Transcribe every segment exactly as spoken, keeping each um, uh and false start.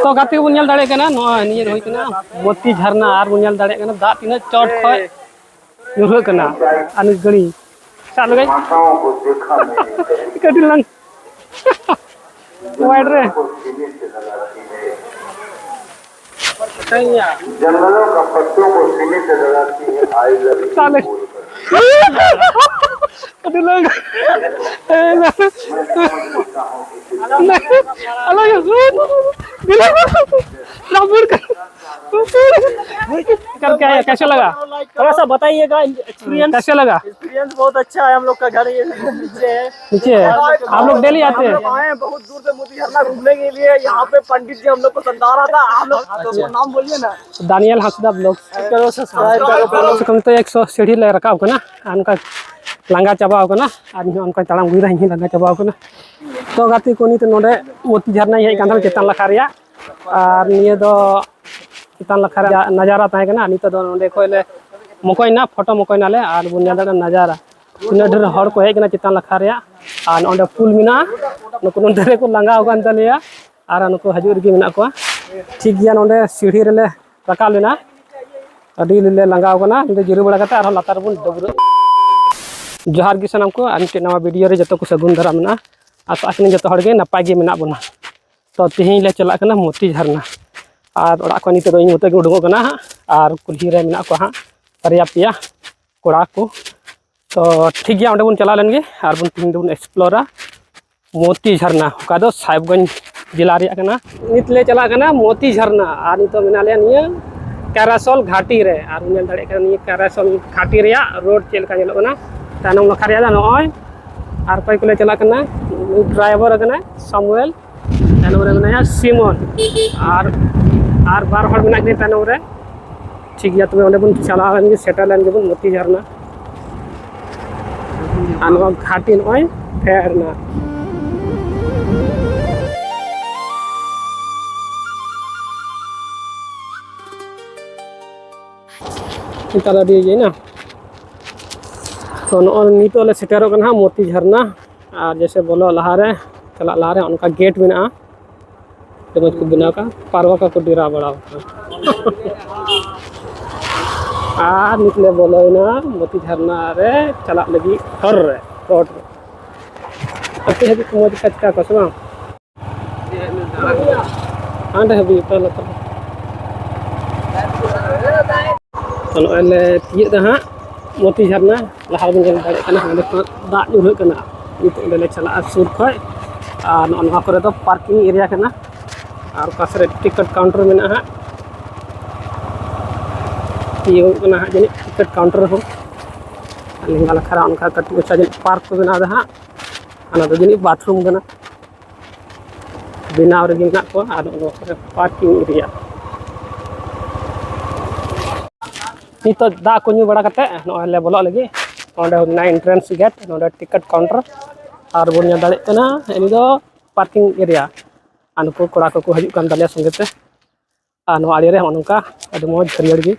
ᱛᱚ ᱜᱟᱛᱮ ᱠᱚᱵᱚᱱ ᱧᱮᱞ ᱫᱟᱲᱮᱭᱟᱜ ᱠᱟᱱᱟ, ᱱᱚᱜᱼᱚᱭ ᱱᱤᱭᱟᱹ ᱦᱩᱭ ᱠᱟᱱᱟ ᱢᱚᱛᱤ ᱡᱷᱟᱨᱱᱟ, ᱟᱨ ᱵᱚᱱ ᱧᱮᱞ ᱫᱟᱲᱮᱭᱟᱜ ᱠᱟᱱᱟ ᱫᱟᱜ ᱛᱤᱱᱟᱹᱜ ᱪᱚᱴ ᱠᱷᱚᱡ ᱧᱩᱨᱦᱟᱹᱜ ᱠᱟᱱᱟ᱾ ᱟᱨ ᱱᱤᱛ ᱜᱷᱟᱹᱲᱤ ᱥᱟᱵ ᱞᱮᱜᱟᱭ᱾ ᱠᱟᱹᱴᱤᱡ ᱞᱟᱝ ᱣᱟᱭᱤᱰ ᱨᱮ᱾ जंगलों का पत्तों को सीने से लगाती है, "I love you" ᱛᱟᱦᱞᱮ। बोलकर। ᱟᱹᱰᱤ ᱞᱟᱝ। ᱟᱞᱚ ᱭᱟ। ᱨᱟᱵᱩᱲ ᱠᱟ। कर क्या है, कैसे लगा? थोड़ा सा बताइएगा एक्सपीरियंस। कैसे लगा? एक्सपीरियंस बहुत अच्छा है। हम लोग का घर ये नीचे है। नीचे है। आप लोग डेली आते हैं? हम लोग आए हैं बहुत दूर से मोती झरना घूमने के लिए। यहाँ पे पंडित जी हम लोग को समझा रहा था। हम लोग, तो वो नाम बोलिए ना। Daniel Hansda blogs. करो सब्सक्राइब करो। ᱠᱚᱢ ᱥᱮ ᱠᱚᱢ ᱱᱤᱛᱚᱜ ᱮᱠᱥᱚ ᱥᱤᱲᱦᱤ ᱞᱮ ᱨᱟᱠᱟᱵ ᱠᱟᱱᱟ ᱟᱨ ᱚᱱᱠᱟ ᱞᱟᱸᱜᱟ ᱪᱟᱵᱟᱣ ᱠᱟᱱᱟ᱾ ᱟᱨ ᱤᱧ ᱦᱚᱸ ᱚᱱᱠᱟᱧ ᱛᱟᱲᱟᱢ ᱟᱹᱜᱩᱭᱮᱫᱟ, ᱤᱧ ᱦᱚᱸ ᱞᱟᱸᱜᱟ ᱪᱟᱵᱟᱣ ᱠᱟᱱᱟ᱾ ᱛᱚ ᱜᱟᱛᱮ ᱠᱚ, ᱱᱤᱛ ᱱᱚᱰᱮ ᱢᱚᱛᱤ ᱡᱷᱟᱨᱱᱟᱧ ᱦᱮᱡ ᱠᱟᱱ ᱛᱟᱦᱮᱱᱟ ᱪᱮᱛᱟᱱ ᱞᱟᱠᱷᱟ ᱨᱮᱭᱟᱜ, ᱟᱨ ᱱᱤᱭᱟᱹ ᱫᱚ ᱪᱮᱛᱟᱱ ᱞᱟᱠᱷᱟ ᱨᱮᱭᱟᱜ ᱱᱟᱡᱟᱨᱟ ᱛᱟᱦᱮᱸ ᱠᱟᱱᱟ᱾ ᱱᱤᱛᱚᱜ ᱫᱚ ᱱᱚᱰᱮ ᱠᱷᱚᱡ ᱞᱮ ᱢᱚᱠᱚᱭᱱᱟ, ᱯᱷᱳᱴᱳ ᱢᱚᱠᱚᱭᱱᱟᱞᱮ ᱟᱨ ᱵᱚᱱ ᱧᱮᱞ ᱫᱟᱲᱮᱭᱟᱜᱼᱟ ᱱᱟᱡᱟᱨᱟ᱾ ᱛᱤᱱᱟᱹᱜ ᱰᱷᱮᱨ ᱦᱚᱲ ᱠᱚ ᱦᱮᱡ ᱠᱟᱱᱟ ᱪᱮᱛᱟᱱ ᱞᱟᱠᱷᱟ ᱨᱮᱭᱟᱜ, ᱟᱨ ᱱᱚᱰᱮ ᱯᱩᱞ ᱢᱮᱱᱟᱜᱼᱟ᱾ ᱱᱩᱠᱩ ᱱᱚᱰᱮ ᱨᱮᱠᱚ ᱞᱟᱸᱜᱟᱣ ᱟᱠᱟᱱ ᱛᱟᱞᱮᱭᱟ ᱟᱨ ᱱᱩᱠᱩ ᱦᱤᱡᱩᱜ ᱨᱮᱜᱮ ᱢᱮᱱᱟᱜ ᱠᱚᱣᱟ᱾ ᱴᱷᱤᱠ ᱜᱮᱭᱟ, ᱱᱚᱰᱮ ᱥᱤᱲᱦᱤ ᱨᱮᱞᱮ ᱨᱟᱠᱟᱵ ᱞᱮᱱᱟ, ᱟᱹᱰᱤ ᱞᱮ ᱞᱟᱸᱜᱟᱣ ᱠᱟᱱᱟ᱾ ᱱᱚᱰᱮ ᱡᱤᱨᱟᱹᱣ ᱵᱟᱲᱟ ᱠᱟᱛᱮ ᱟᱨᱦᱚᱸ ᱞᱟᱛᱟᱨ ᱨᱮᱵᱚᱱ ᱰᱟᱹᱵᱽᱨᱟᱹᱜᱼᱟ᱾ ᱡᱚᱦᱟᱨ ᱜᱮ ᱥᱟᱱᱟᱢ ᱠᱚ, ᱟᱨ ᱢᱤᱫᱴᱮᱱ ᱱᱟᱣᱟ ᱵᱷᱤᱰᱤᱭᱳ ᱨᱮ ᱡᱚᱛᱚ ᱠᱚ ᱥᱟᱹᱜᱩᱱ ᱫᱟᱨᱟᱢ ᱢᱮᱱᱟᱜᱼᱟ᱾ ᱟᱥᱚᱜ ᱠᱟᱹᱱᱟᱹᱧ ᱡᱚᱛᱚ ᱦᱚᱲ ᱜᱮ ᱱᱟᱯᱟᱭ ᱜᱮ ᱢᱮᱱᱟᱜ ᱵᱚᱱᱟ᱾ ᱛᱚ ᱛᱮᱦᱮᱧ ᱞᱮ ᱪᱟᱞᱟᱜ ᱠᱟᱱᱟ ᱢᱚᱛᱤ ᱡᱷᱟᱨᱱᱟ, ᱟᱨ ᱚᱲᱟᱜ ᱠᱷᱚᱱ ᱱᱤᱛᱚᱜ ᱫᱚ ᱤᱧ ᱢᱚᱛᱚ ᱜᱮ ᱩᱰᱩᱠᱚᱜ ᱠᱟᱱᱟ ᱦᱟᱸᱜ, ᱟᱨ ᱠᱩᱞᱦᱤ ᱨᱮ ᱢᱮᱱᱟᱜ ᱠᱚᱣᱟ ᱦᱟᱸᱜ ᱵᱟᱨᱭᱟ ᱯᱮᱭᱟ ᱠᱚᱲᱟ ᱠᱚ᱾ ᱛᱚ ᱴᱷᱤᱠ ᱜᱮᱭᱟ, ᱚᱸᱰᱮ ᱵᱚᱱ ᱪᱟᱞᱟᱣ ᱞᱮᱱ ᱜᱮ ᱟᱨ ᱵᱚᱱ ᱛᱮᱦᱮᱧ ᱫᱚᱵᱚᱱ ᱮᱠᱥᱯᱞᱳᱨᱟ ᱢᱚᱛᱤ ᱡᱷᱟᱨᱱᱟ, ᱚᱠᱟ ᱫᱚ ᱥᱟᱦᱮᱵᱽᱜᱚᱸᱡᱽ ᱡᱮᱞᱟ ᱨᱮᱭᱟᱜ ᱠᱟᱱᱟ᱾ ᱱᱤᱛ ᱞᱮ ᱪᱟᱞᱟᱜ ᱠᱟᱱᱟ ᱢᱚᱛᱤ ᱡᱷᱟᱨᱱᱟ, ᱟᱨ ᱱᱤᱛᱚᱜ ᱢᱮᱱᱟᱜ ᱞᱮᱭᱟ ᱱᱤᱭᱟᱹ ᱠᱟᱨᱟᱥᱚᱞ ᱜᱷᱟᱴᱤ ᱨᱮ᱾ ᱟᱨ ᱵᱚᱱ ᱧᱮᱞ ᱫᱟᱲᱮᱭᱟᱜ ᱠᱟᱱᱟ ᱱᱤᱭᱟᱹ ᱠᱟᱨᱟᱥᱚᱞ ᱜᱷᱟᱴᱤ ᱨᱮᱭᱟᱜ ᱨᱳᱰ ᱪᱮᱫ ᱞᱮᱠᱟ ᱧᱮᱞᱚᱜ ᱠᱟᱱᱟ᱾ ᱛᱟᱭᱱᱚᱢ ᱱᱟᱠᱷᱟ ᱨᱮᱭᱟᱜ ᱫᱚ ᱱᱚᱜᱼᱚᱭ ᱟᱨ ᱚᱠᱚᱭ ᱠᱚᱞᱮ ᱪᱟᱞᱟᱜ ᱠᱟᱱᱟ, ᱱᱩᱭ ᱰᱨᱟᱭᱵᱷᱟᱨ ᱠᱟᱱᱟᱭ ᱥᱟᱢᱩᱭᱮᱞ, ᱛᱟᱭᱱᱚᱢ ᱨᱮ ᱢᱮᱱᱟᱭᱟ ᱥᱤᱢᱚᱱ, ᱟᱨ, ᱟᱨ ᱵᱟᱨ ᱦᱚᱲ ᱢᱮᱱᱟᱜ ᱠᱤᱱᱟ ᱛᱟᱭᱱᱚᱢ ᱨᱮ᱾ ᱴᱷᱤᱠ ᱜᱮᱭᱟ, ᱛᱚᱵᱮ ᱚᱸᱰᱮ ᱵᱚᱱ ᱪᱟᱞᱟᱣ ᱞᱮᱱ ᱜᱮ, ᱥᱮᱴᱮᱨ ᱞᱮᱱ ᱜᱮᱵᱚᱱ ᱢᱚᱛᱤ ᱡᱷᱟᱨᱱᱟ᱾ ᱟᱨ ᱱᱚᱣᱟ ᱜᱷᱟᱴᱤ ᱱᱚᱜᱼᱚᱭ ᱯᱷᱮᱰ ᱮᱱᱟ᱾ ᱱᱮᱛᱟᱨ ᱟᱹᱰᱤ ᱤᱭᱟᱹᱭᱮᱱᱟ᱾ ᱛᱚ ᱱᱚᱜᱼᱚᱭ ᱱᱤᱛᱚᱜ ᱞᱮ ᱥᱮᱴᱮᱨᱚᱜ ᱠᱟᱱᱟ ᱦᱟᱸᱜ ᱢᱚᱛᱤ ᱡᱷᱟᱨᱱᱟ᱾ ᱟᱨ ᱡᱮᱭᱥᱮ ᱵᱚᱞᱚ ᱞᱟᱦᱟᱨᱮ, ᱪᱟᱞᱟᱜ ᱞᱟᱦᱟᱨᱮ ᱚᱱᱠᱟ ᱜᱮᱴ ᱢᱮᱱᱟᱜᱼᱟ᱾ ᱟᱹᱰᱤ ᱢᱚᱡᱽ ᱠᱚ ᱵᱮᱱᱟᱣ ᱠᱟᱜᱼᱟ, ᱯᱟᱨᱣᱟ ᱠᱚᱠᱚ ᱰᱮᱨᱟ ᱵᱟᱲᱟ ᱟᱠᱟᱱᱟ᱾ ᱟᱨ ᱱᱤᱛ ᱞᱮ ᱵᱚᱞᱚᱭᱮᱱᱟ ᱢᱚᱛᱤ ᱡᱷᱟᱨᱱᱟ ᱨᱮ ᱪᱟᱞᱟᱜ ᱞᱟᱹᱜᱤᱫ ᱦᱚᱨ ᱨᱮ, ᱨᱳᱰ ᱨᱮ᱾ ᱟᱯᱮ ᱦᱟᱹᱵᱤᱡ ᱠᱚ ᱢᱚᱡᱽ ᱠᱟᱪᱠᱟ ᱠᱚ ᱥᱮ ᱵᱟᱝ? ᱦᱟᱸᱰᱮ ᱦᱟᱹᱵᱤᱡ ᱛᱟᱦᱞᱮ ᱛᱚ᱾ ᱛᱚ, ᱱᱚᱜᱼᱚᱭ ᱞᱮ ᱛᱤᱭᱟᱹᱜ ᱫᱟ ᱦᱟᱸᱜ ᱢᱚᱛᱤ ᱡᱷᱟᱨᱱᱟ᱾ ᱞᱟᱦᱟ ᱨᱮᱵᱚᱱ ᱧᱮᱞ ᱫᱟᱲᱮᱭᱟᱜ ᱠᱟᱱᱟ, ᱦᱟᱸᱰᱮ ᱠᱷᱚᱱ ᱫᱟᱜ ᱧᱩᱨᱦᱟᱹᱜ ᱠᱟᱱᱟ᱾ ᱱᱤᱛᱚᱜ ᱚᱸᱰᱮ ᱞᱮ ᱪᱟᱞᱟᱜᱼᱟ ᱥᱩᱨ ᱠᱷᱚᱡ᱾ ᱟᱨ ᱱᱚᱜᱼᱚ ᱱᱚᱣᱟ ᱠᱚᱨᱮ ᱫᱚ ᱯᱟᱨᱠᱤᱝ ᱮᱨᱤᱭᱟ ᱠᱟᱱᱟ᱾ ᱟᱨ ᱚᱠᱟ ᱥᱮᱫ ᱨᱮ ᱴᱤᱠᱤᱴ ᱠᱟᱣᱩᱱᱴᱟᱨ ᱢᱮᱱᱟᱜᱼᱟ ᱦᱟᱸᱜ, ᱛᱤᱭᱳᱜᱚᱜ ᱠᱟᱱᱟ ᱦᱟᱸᱜ ᱡᱟᱹᱱᱤᱡ ᱴᱤᱠᱤᱴ ᱠᱟᱣᱩᱱᱴᱟᱨ ᱦᱚᱸ᱾ ᱟᱨ ᱞᱮᱸᱜᱟ ᱱᱟᱠᱷᱟ ᱨᱮ ᱚᱱᱠᱟ ᱠᱟᱹᱴᱤᱡ ᱢᱟᱪᱷᱟ ᱡᱟᱹᱱᱤᱡ ᱯᱟᱨᱠ ᱠᱚ ᱵᱮᱱᱟᱣ ᱮᱫᱟ ᱦᱟᱸᱜ᱾ ᱚᱱᱟ ᱫᱚ ᱡᱟᱹᱱᱤᱡ ᱵᱟᱛᱷᱨᱩᱢ ᱠᱟᱱᱟ, ᱵᱮᱱᱟᱣ ᱨᱮᱜᱮ ᱢᱮᱱᱟᱜ ᱠᱚᱣᱟ᱾ ᱟᱨ ᱱᱚᱜᱼᱚ ᱱᱚᱣᱟ ᱠᱚᱨᱮ ᱯᱟᱨᱠᱤᱝ ᱮᱨᱤᱭᱟ᱾ ᱱᱤᱛᱚᱜ ᱫᱟᱜ ᱠᱚ ᱧᱩ ᱵᱟᱲᱟ ᱠᱟᱛᱮ ᱱᱚᱜᱼᱚᱭ ᱞᱮ ᱵᱚᱞᱚᱜ ᱞᱟᱹᱜᱤᱫ᱾ ᱱᱚᱸᱰᱮ ᱢᱮᱱᱟᱜᱼᱟ ᱮᱱᱴᱨᱟᱱᱥ ᱜᱮᱴ, ᱱᱚᱸᱰᱮ ᱴᱤᱠᱤᱴ ᱠᱟᱣᱩᱱᱴᱟᱨ᱾ ᱟᱨ ᱵᱚᱱ ᱧᱮᱞ ᱫᱟᱲᱮᱭᱟᱜ ᱠᱟᱱᱟ, ᱱᱤᱭᱟᱹ ᱫᱚ ᱯᱟᱨᱠᱤᱝ ᱮᱨᱤᱭᱟ᱾ ᱟᱨ ᱱᱩᱠᱩ ᱠᱚᱲᱟ ᱠᱚᱠᱚ ᱦᱤᱡᱩᱜ ᱠᱟᱱ ᱛᱟᱞᱮᱭᱟ ᱥᱚᱸᱜᱮ ᱛᱮ᱾ ᱟᱨ ᱱᱚᱣᱟ ᱟᱲᱮ ᱨᱮ ᱦᱚᱸᱜᱼᱚ ᱱᱚᱝᱠᱟ ᱟᱹᱰᱤ ᱢᱚᱡᱽ ᱦᱟᱹᱨᱭᱟᱹᱲ ᱜᱮ᱾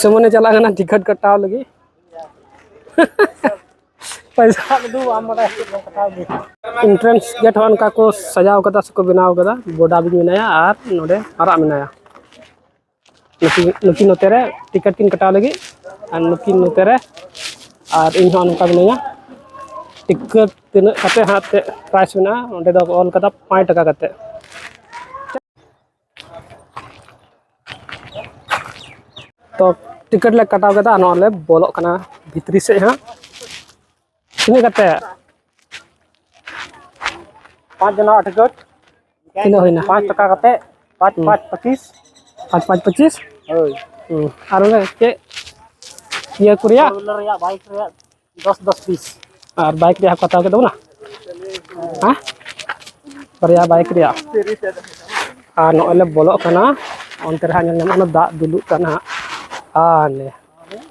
ᱥᱮᱢᱚᱱᱮ ᱪᱟᱞᱟᱜ ᱠᱟᱱᱟ ᱴᱤᱠᱤᱴ ᱠᱟᱴᱟᱣ ᱞᱟᱹᱜᱤᱫ᱾ ᱯᱚᱭᱥᱟ ᱩᱫᱩᱜ ᱵᱟᱢ ᱵᱟᱰᱟᱭᱟ ᱪᱮᱫ ᱵᱚᱱ ᱠᱟᱴᱟᱣ ᱜᱮ᱾ ᱮᱱᱴᱨᱟᱱᱥ ᱜᱮᱴ ᱦᱚᱸ ᱚᱱᱠᱟ ᱠᱚ ᱥᱟᱡᱟᱣ ᱠᱟᱫᱟ ᱥᱮᱠᱚ ᱵᱮᱱᱟᱣ ᱠᱟᱫᱟ᱾ ᱵᱚᱰᱟ ᱵᱤᱧ ᱢᱮᱱᱟᱭᱟ ᱟᱨ ᱱᱚᱰᱮ ᱟᱨᱟᱜ ᱢᱮᱱᱟᱭᱟ᱾ ᱱᱩᱠᱤᱱ, ᱱᱩᱠᱤᱱ ᱱᱚᱛᱮ ᱨᱮ ᱴᱤᱠᱤᱴ ᱠᱤᱱ ᱠᱟᱴᱟᱣ ᱞᱟᱹᱜᱤᱫ ᱟᱨ ᱱᱩᱠᱤᱱ ᱱᱚᱛᱮ ᱨᱮ, ᱟᱨ ᱤᱧ ᱦᱚᱸ ᱱᱚᱝᱠᱟ ᱢᱤᱱᱟᱹᱧᱟ᱾ ᱴᱤᱠᱤᱴ ᱛᱤᱱᱟᱹᱜ ᱠᱟᱛᱮ ᱦᱟᱸᱜ ᱮᱱᱛᱮᱫ ᱯᱨᱟᱭᱤᱥ ᱢᱮᱱᱟᱜᱼᱟ, ᱚᱸᱰᱮ ᱫᱚ ᱚᱞ ᱠᱟᱫᱟ ᱯᱟᱸᱪ ᱴᱟᱠᱟ ᱠᱟᱛᱮ᱾ ᱛᱚ, ᱴᱤᱠᱤᱴ ᱞᱮ ᱠᱟᱴᱟᱣ ᱠᱮᱫᱟ, ᱱᱚᱣᱟ ᱞᱮ ᱵᱚᱞᱚᱜ ᱠᱟᱱᱟ ᱵᱷᱤᱛᱨᱤ ᱥᱮᱫ ᱦᱟᱸᱜ᱾ ᱛᱤᱱᱟᱹᱜ ᱠᱟᱛᱮ? ᱯᱟᱸᱪ ᱡᱚᱱᱟᱜ ᱴᱤᱠᱤᱴ᱾ ᱛᱤᱱᱟᱹᱜ ᱦᱩᱭᱱᱟ? ᱯᱟᱸᱪ ᱴᱟᱠᱟ ᱠᱟᱛᱮ, ᱯᱟᱸᱪ ᱦᱩᱸ᱾ ᱯᱟᱸᱪ ᱯᱚᱸᱪᱤᱥ᱾ ᱯᱟᱸᱪ ᱯᱟᱸᱪ ᱯᱚᱸᱪᱤᱥ? ᱦᱳᱭ᱾ ᱦᱩᱸ᱾ ᱟᱨ ᱚᱱᱮ ᱪᱮᱫ ᱤᱭᱟᱹ ᱠᱚ ᱨᱮᱭᱟᱜ? ᱯᱷᱳᱨ ᱦᱩᱭᱞᱟᱨ ᱨᱮᱭᱟᱜ, ᱵᱟᱭᱤᱠ ᱨᱮᱭᱟᱜ ᱫᱚᱥ ᱫᱚᱥ ᱯᱤᱥ᱾ ᱟᱨ ᱵᱟᱭᱤᱠ ᱨᱮᱭᱟᱜ ᱦᱚᱸᱠᱚ ᱦᱟᱛᱟᱣ ᱠᱮᱫ ᱛᱟᱵᱚᱱᱟ? ᱦᱮᱸ? ᱵᱟᱨᱭᱟ ᱵᱟᱭᱤᱠ ᱨᱮᱭᱟᱜ᱾ ᱟᱨ ᱱᱚᱜᱼᱚᱭ ᱞᱮ ᱵᱚᱞᱚᱜ ᱠᱟᱱᱟ, ᱚᱱᱛᱮ ᱨᱮ ᱦᱟᱸᱜ ᱧᱮᱞ ᱧᱟᱢᱚᱜ ᱠᱟᱱᱟ ᱫᱟᱜ ᱫᱩᱞᱩᱜ ᱠᱟᱱᱟ ᱦᱟᱸᱜ᱾ ᱟᱨ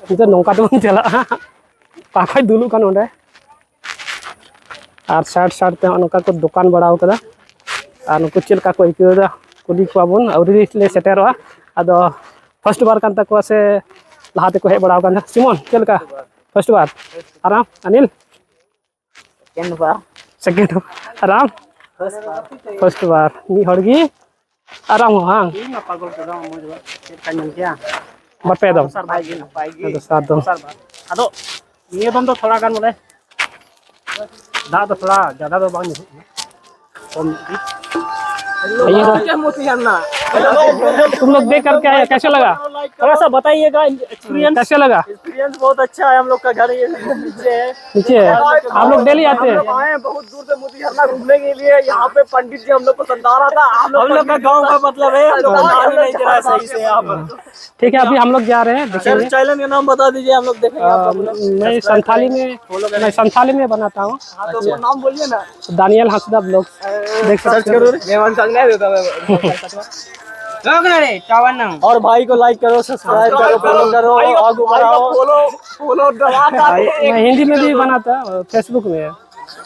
ᱱᱤᱛᱚᱜ ᱱᱚᱝᱠᱟ ᱛᱮᱵᱚᱱ ᱪᱟᱞᱟᱜᱼᱟ ᱦᱟᱸᱜ᱾ ᱚᱠᱟ ᱠᱷᱚᱡ ᱫᱩᱞᱩᱜ ᱠᱟᱱ ᱚᱸᱰᱮ᱾ ᱟᱨ ᱥᱟᱭᱤᱰ ᱥᱟᱭᱤᱰ ᱛᱮ ᱦᱚᱸᱜᱼᱚ ᱱᱚᱝᱠᱟ ᱠᱚ ᱫᱚᱠᱟᱱ ᱵᱟᱲᱟᱣ ᱠᱟᱫᱟ᱾ ᱟᱨ ᱱᱩᱠᱩ ᱪᱮᱫ ᱞᱮᱠᱟ ᱠᱚ ᱟᱹᱭᱠᱟᱹᱣ ᱮᱫᱟ, ᱠᱩᱞᱤ ᱠᱚᱣᱟ ᱵᱚᱱ᱾ ᱟᱹᱣᱨᱤ ᱞᱮ ᱥᱮᱴᱮᱨᱚᱜᱼᱟ, ᱟᱫᱚ ᱯᱷᱟᱥᱴ ᱵᱟᱨ ᱠᱟᱱ ᱛᱟᱠᱚᱣᱟ ᱥᱮ ᱞᱟᱦᱟ ᱛᱮᱠᱚ ᱦᱮᱡ ᱵᱟᱲᱟᱣ ᱠᱟᱱ ᱛᱟᱦᱮᱸ? ᱥᱤᱢᱚᱱ, ᱪᱮᱫ ᱞᱮᱠᱟ? ᱯᱷᱟᱥᱴ ᱵᱟᱨ? ᱟᱨ ᱟᱢ, ᱟᱱᱤᱞ? ᱥᱮᱠᱮᱱᱰ ᱵᱟᱨ᱾ ᱥᱮᱠᱮᱱᱰ᱾ ᱟᱨ ᱟᱢ? ᱯᱷᱟᱥᱴ ᱵᱟᱨ ᱢᱤᱫ ᱦᱚᱲ ᱜᱮ᱾ ᱟᱨ ᱟᱢ ᱦᱚᱸ ᱵᱟᱝ? ᱤᱧ ᱢᱟ ᱯᱟᱜᱚᱞ ᱠᱚᱫᱚ ᱢᱚᱡᱽ ᱵᱟᱝ, ᱪᱮᱫ ᱞᱮᱠᱟᱧ ᱢᱮᱱ ᱠᱮᱭᱟ? ᱵᱟᱨ ᱯᱮ ᱫᱚᱢ᱾ ᱫᱚᱥᱟᱨ ᱵᱟᱨ ᱜᱮ ᱱᱟᱯᱟᱭ ᱜᱮ᱾ ᱫᱚᱥᱟᱨ ᱫᱚᱢ᱾ ᱫᱚᱥᱟᱨ ᱵᱟᱨ᱾ ᱟᱫᱚ ᱱᱤᱭᱟᱹ ᱫᱚᱢ ᱫᱚ ᱛᱷᱚᱲᱟ ᱜᱟᱱ ᱵᱚᱞᱮ ᱫᱟᱜ ᱫᱚ ᱛᱷᱚᱲᱟ ᱡᱟᱫᱟ ᱫᱚ ᱵᱟᱝ ᱧᱩᱨᱩᱜ ᱠᱟᱱᱟ, ᱠᱚᱢ ᱧᱚᱜ ᱜᱮ᱾ ᱟᱭᱳ, ᱪᱮᱫ ᱢᱚᱛᱤ ᱡᱷᱟᱨᱱᱟ? ᱛᱩᱢ ᱞᱳᱜ ᱫᱮᱠᱷ ᱠᱟᱨᱠᱮ ᱟᱭᱮ, ᱠᱮᱥᱮ ᱞᱟᱜᱟ? थोड़ा सा बताइएगा एक्सपीरियंस। कैसे लगा? एक्सपीरियंस बहुत अच्छा है। हम लोग का घर ये नीचे है। नीचे है? आप लोग डेली आते हैं? हम लोग आए हैं बहुत दूर से मोती झरना घूमने के लिए। यहाँ पे पंडित जी हम लोग को समझा रहा था। हम लोग हम लोग का पंडित गांव का मतलब है, हम लोग को हाँ, नहाने हम लोग नहीं दे रहा है सही से यहाँ पर। ठीक है, अभी हम लोग जा रहे हैं, सर, देखेंगे। चैनल का नाम बता दीजिए, हम लोग देखेंगे आप अ, लोग। मैं संथाली में, मैं संथाली में बनाता हूँ। हाँ, तो वो नाम बोलिए ना। दानियल हंसदा ब्लॉग देख सकते हो। सर्च करो रे। मेहमान संग नहीं देता मैं। और भाई को लाइक करो, सब्सक्राइब करो, फॉलो करो, भाई को, आगू भाई को बढ़ाओ। फॉलो, फॉलो दबा कर भाई, मैं हिंदी में भी बनाता हूँ, फेसबुक में।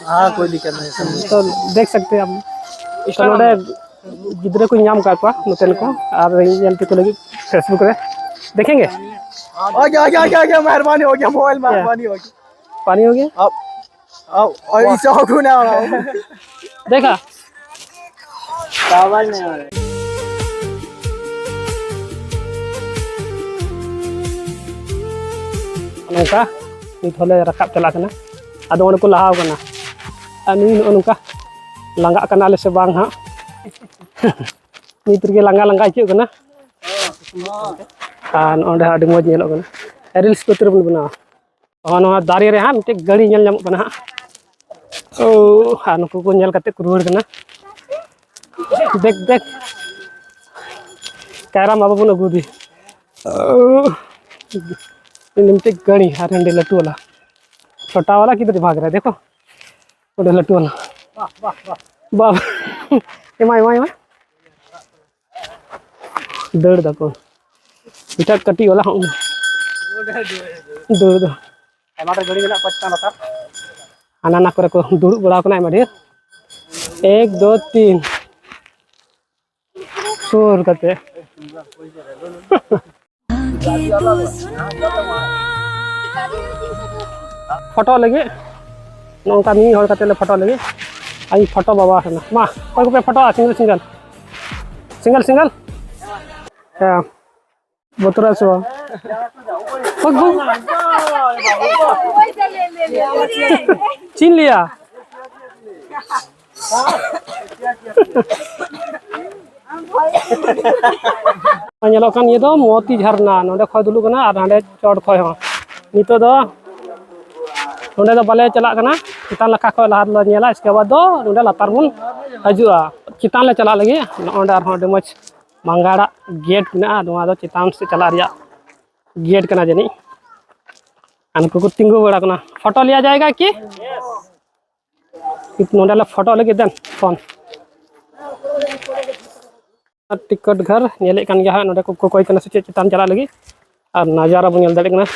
हाँ, कोई दिक्कत नहीं, समझ। तो देख सकते हैं आप। तो नोडे गिद्रे को ᱧᱟᱢ ᱠᱟᱜ ᱠᱚᱣᱟ ᱱᱚᱛᱮᱱ ᱠᱚ, ᱟᱨ ᱧᱮᱞ ᱛᱮᱠᱚ ᱞᱟᱹᱜᱤᱫ ᱯᱷᱮᱥᱵᱩᱠ ᱨᱮ ᱫᱮᱠᱷᱮᱸᱜᱮ᱾ ᱳᱠᱮ, ᱳᱠᱮ, ᱳᱠᱮ, ᱳᱠᱮ, ᱢᱮᱦᱨᱵᱟᱱᱤ ᱦᱳ ᱜᱮᱭᱟ, ᱢᱳᱵᱟᱭᱤᱞ ᱢᱮᱦᱨᱵᱟᱱᱤ ᱦᱳ ᱜᱮᱭᱟ᱾ पानी हो गया? अब, अब, और इसे हो क्यों ना हो रहा हूँ? देखा? चावल नहीं हो रहा। ᱱᱚᱝᱠᱟ ᱱᱤᱛ ᱦᱚᱸᱞᱮ ᱨᱟᱠᱟᱵ ᱪᱟᱞᱟᱜ ᱠᱟᱱᱟ᱾ ᱟᱫᱚ ᱚᱸᱰᱮ ᱠᱚ ᱞᱟᱦᱟᱣ ᱠᱟᱱᱟ᱾ ᱟᱨ ᱱᱩᱭ ᱱᱚᱜᱼᱚ ᱱᱚᱝᱠᱟ ᱞᱟᱸᱜᱟᱜ ᱠᱟᱱᱟᱞᱮ ᱥᱮ ᱵᱟᱝ ᱦᱟᱸᱜ᱾ ᱱᱤᱛ ᱨᱮᱜᱮ ᱞᱟᱸᱜᱟ ᱞᱟᱸᱜᱟ ᱟᱹᱭᱠᱟᱹᱜ ᱠᱟᱱᱟ᱾ ᱟᱨ ᱱᱚᱸᱰᱮ ᱦᱚᱸ ᱟᱹᱰᱤ ᱢᱚᱡᱽ ᱧᱮᱞᱚᱜ ᱠᱟᱱᱟ᱾ ᱨᱤᱞᱥ ᱠᱚ ᱛᱤᱨᱮᱵᱚᱱ ᱵᱮᱱᱟᱣᱟ? ᱚ, ᱱᱚᱣᱟ ᱫᱟᱨᱮ ᱨᱮ ᱦᱟᱸᱜ ᱢᱤᱫᱴᱮᱡ ᱜᱟᱹᱲᱤ ᱧᱮᱞ ᱧᱟᱢᱚᱜ ᱠᱟᱱᱟ ᱦᱟᱸᱜ᱾ ᱳ, ᱟᱨ ᱱᱩᱠᱩ ᱠᱚ ᱧᱮᱞ ᱠᱟᱛᱮ ᱠᱚ ᱨᱩᱣᱟᱹᱲ ᱠᱟᱱᱟ᱾ ᱫᱮᱠ, ᱫᱮᱠ, ᱠᱟᱭᱨᱟ ᱢᱟ ᱵᱟᱵᱚᱱ ᱟᱹᱜᱩ ᱫᱮ᱾ ᱳ, ᱢᱤᱫᱴᱮᱡ ᱜᱟᱹᱲᱤ ᱟᱨ ᱦᱟᱸᱰᱮ ᱞᱟᱹᱴᱩ ᱵᱟᱞᱟ, ᱪᱷᱳᱴᱟ ᱵᱟᱞᱟ ᱠᱤᱫᱷᱟᱨ ᱵᱷᱟᱜᱽ ᱨᱮ, ᱫᱮᱠᱷᱳ, ᱚᱸᱰᱮ ᱞᱟᱹᱴᱩ ᱵᱟᱞᱟ᱾ ᱵᱟᱵ, ᱮᱢᱟ, ᱮᱢᱟ, ᱮᱢᱟ᱾ ᱫᱟᱹᱲ ᱫᱟᱠᱚ᱾ ᱮᱴᱟᱜ ᱠᱟᱹᱴᱤᱡ ᱵᱟᱞᱟ ᱦᱚᱸ ᱫᱟᱹᱲ ᱫᱚ᱾ ᱟᱭᱢᱟ ᱰᱷᱮᱨ ᱜᱟᱹᱰᱤ ᱢᱮᱱᱟᱜ ᱠᱚᱣᱟ ᱪᱮᱛᱟᱱ ᱞᱟᱛᱟᱨ᱾ ᱦᱟᱱᱟ ᱱᱟ ᱠᱚᱨᱮ ᱠᱚ ᱫᱩᱲᱩᱵ ᱵᱟᱲᱟ ᱟᱠᱟᱱᱟ ᱟᱭᱢᱟ ᱰᱷᱮᱨ᱾ ᱮᱠ, ᱫᱳ, ᱛᱤᱱ᱾ ᱥᱩᱨ ᱠᱟᱛᱮ᱾ ᱯᱷᱳᱴᱳ ᱞᱟᱹᱜᱤᱫ ᱱᱚᱝᱠᱟ ᱢᱤᱫ ᱦᱚᱲ ᱠᱟᱛᱮ ᱞᱮ ᱯᱷᱳᱴᱳ ᱞᱟᱹᱜᱤᱫ᱾ ᱟᱹᱧ ᱯᱷᱳᱴᱳ ᱵᱟᱵᱟ ᱠᱟᱱᱟ᱾ ᱢᱟ, ᱚᱠᱚᱭ ᱠᱚᱯᱮ ᱯᱷᱳᱴᱳᱜᱼᱟ? Single single, single single. ᱦᱮᱸ, ᱵᱚᱛᱚᱨᱟ ᱥᱮ ᱵᱟᱝ? ᱦᱳᱭ, ᱦᱳᱭ᱾ ᱪᱮᱫ ᱤᱧ ᱞᱟᱹᱭᱟ? ᱧᱮᱞᱚᱜ ᱠᱟᱱ ᱱᱤᱭᱟᱹ ᱫᱚ ᱢᱚᱛᱤ ᱡᱷᱟᱨᱱᱟ, ᱱᱚᱸᱰᱮ ᱠᱷᱚᱱ ᱫᱩᱞᱩᱜ ᱠᱟᱱᱟ ᱟᱨ ᱦᱟᱸᱰᱮ ᱪᱚᱴ ᱠᱷᱚᱱ ᱦᱚᱸ᱾ ᱱᱤᱛᱚᱜ ᱫᱚ ᱱᱚᱸᱰᱮ ᱫᱚ ᱵᱟᱞᱮ ᱪᱟᱞᱟᱜ ᱠᱟᱱᱟ, ᱪᱮᱛᱟᱱ ᱱᱟᱠᱷᱟ ᱠᱷᱚᱱ ᱞᱟᱦᱟ ᱫᱚᱞᱮ ᱧᱮᱞᱟ, ᱤᱥᱠᱮ ᱵᱟᱫ ᱫᱚ ᱱᱚᱸᱰᱮ ᱞᱟᱛᱟᱨ ᱵᱚᱱ ᱦᱤᱡᱩᱜᱼᱟ᱾ ᱪᱮᱛᱟᱱ ᱞᱮ ᱪᱟᱞᱟᱜ ᱞᱟᱹᱜᱤᱫ, ᱱᱚᱸᱰᱮ ᱟᱨᱦᱚᱸ ᱟᱹᱰᱤ ᱢᱚᱡᱽ ᱢᱟᱸᱜᱟᱲᱟᱜ ᱜᱮᱴ ᱢᱮᱱᱟᱜᱼᱟ, ᱱᱚᱣᱟ ᱫᱚ ᱪᱮᱛᱟᱱ ᱥᱮᱫ ᱪᱟᱞᱟᱜ ᱨᱮᱭᱟᱜ ᱜᱮᱴ ᱠᱟᱱᱟ ᱡᱟᱹᱱᱤᱡ᱾ ᱟᱨ ᱱᱩᱠᱩ ᱠᱚ ᱛᱤᱸᱜᱩ ᱵᱟᱲᱟ ᱠᱟᱱᱟ, ᱯᱷᱳᱴᱳ ᱞᱤᱭᱟ ᱡᱟᱭᱮᱜᱟ ᱠᱤ? ᱱᱚᱸᱰᱮ ᱞᱮ ᱯᱷᱳᱴᱳ ᱞᱟᱹᱜᱤᱫ ᱫᱮᱱ ᱯᱷᱳᱱ᱾ ᱟᱨ ᱴᱤᱠᱤᱴ ᱜᱷᱚᱨ ᱧᱮᱞᱮᱫ ᱠᱟᱱ ᱜᱮᱭᱟ ᱦᱟᱸᱜ, ᱱᱚᱸᱰᱮ ᱠᱚ ᱠᱚᱠᱚᱭ ᱠᱟᱱᱟ ᱥᱮ ᱪᱮᱫ, ᱪᱮᱛᱟᱱ ᱪᱟᱞᱟᱜ ᱞᱟᱹᱜᱤᱫ᱾ ᱟᱨ ᱱᱟᱡᱟᱨᱟ ᱵᱚᱱ ᱧᱮᱞ ᱫᱟᱲᱮᱭᱟᱜ ᱠᱟᱱᱟ,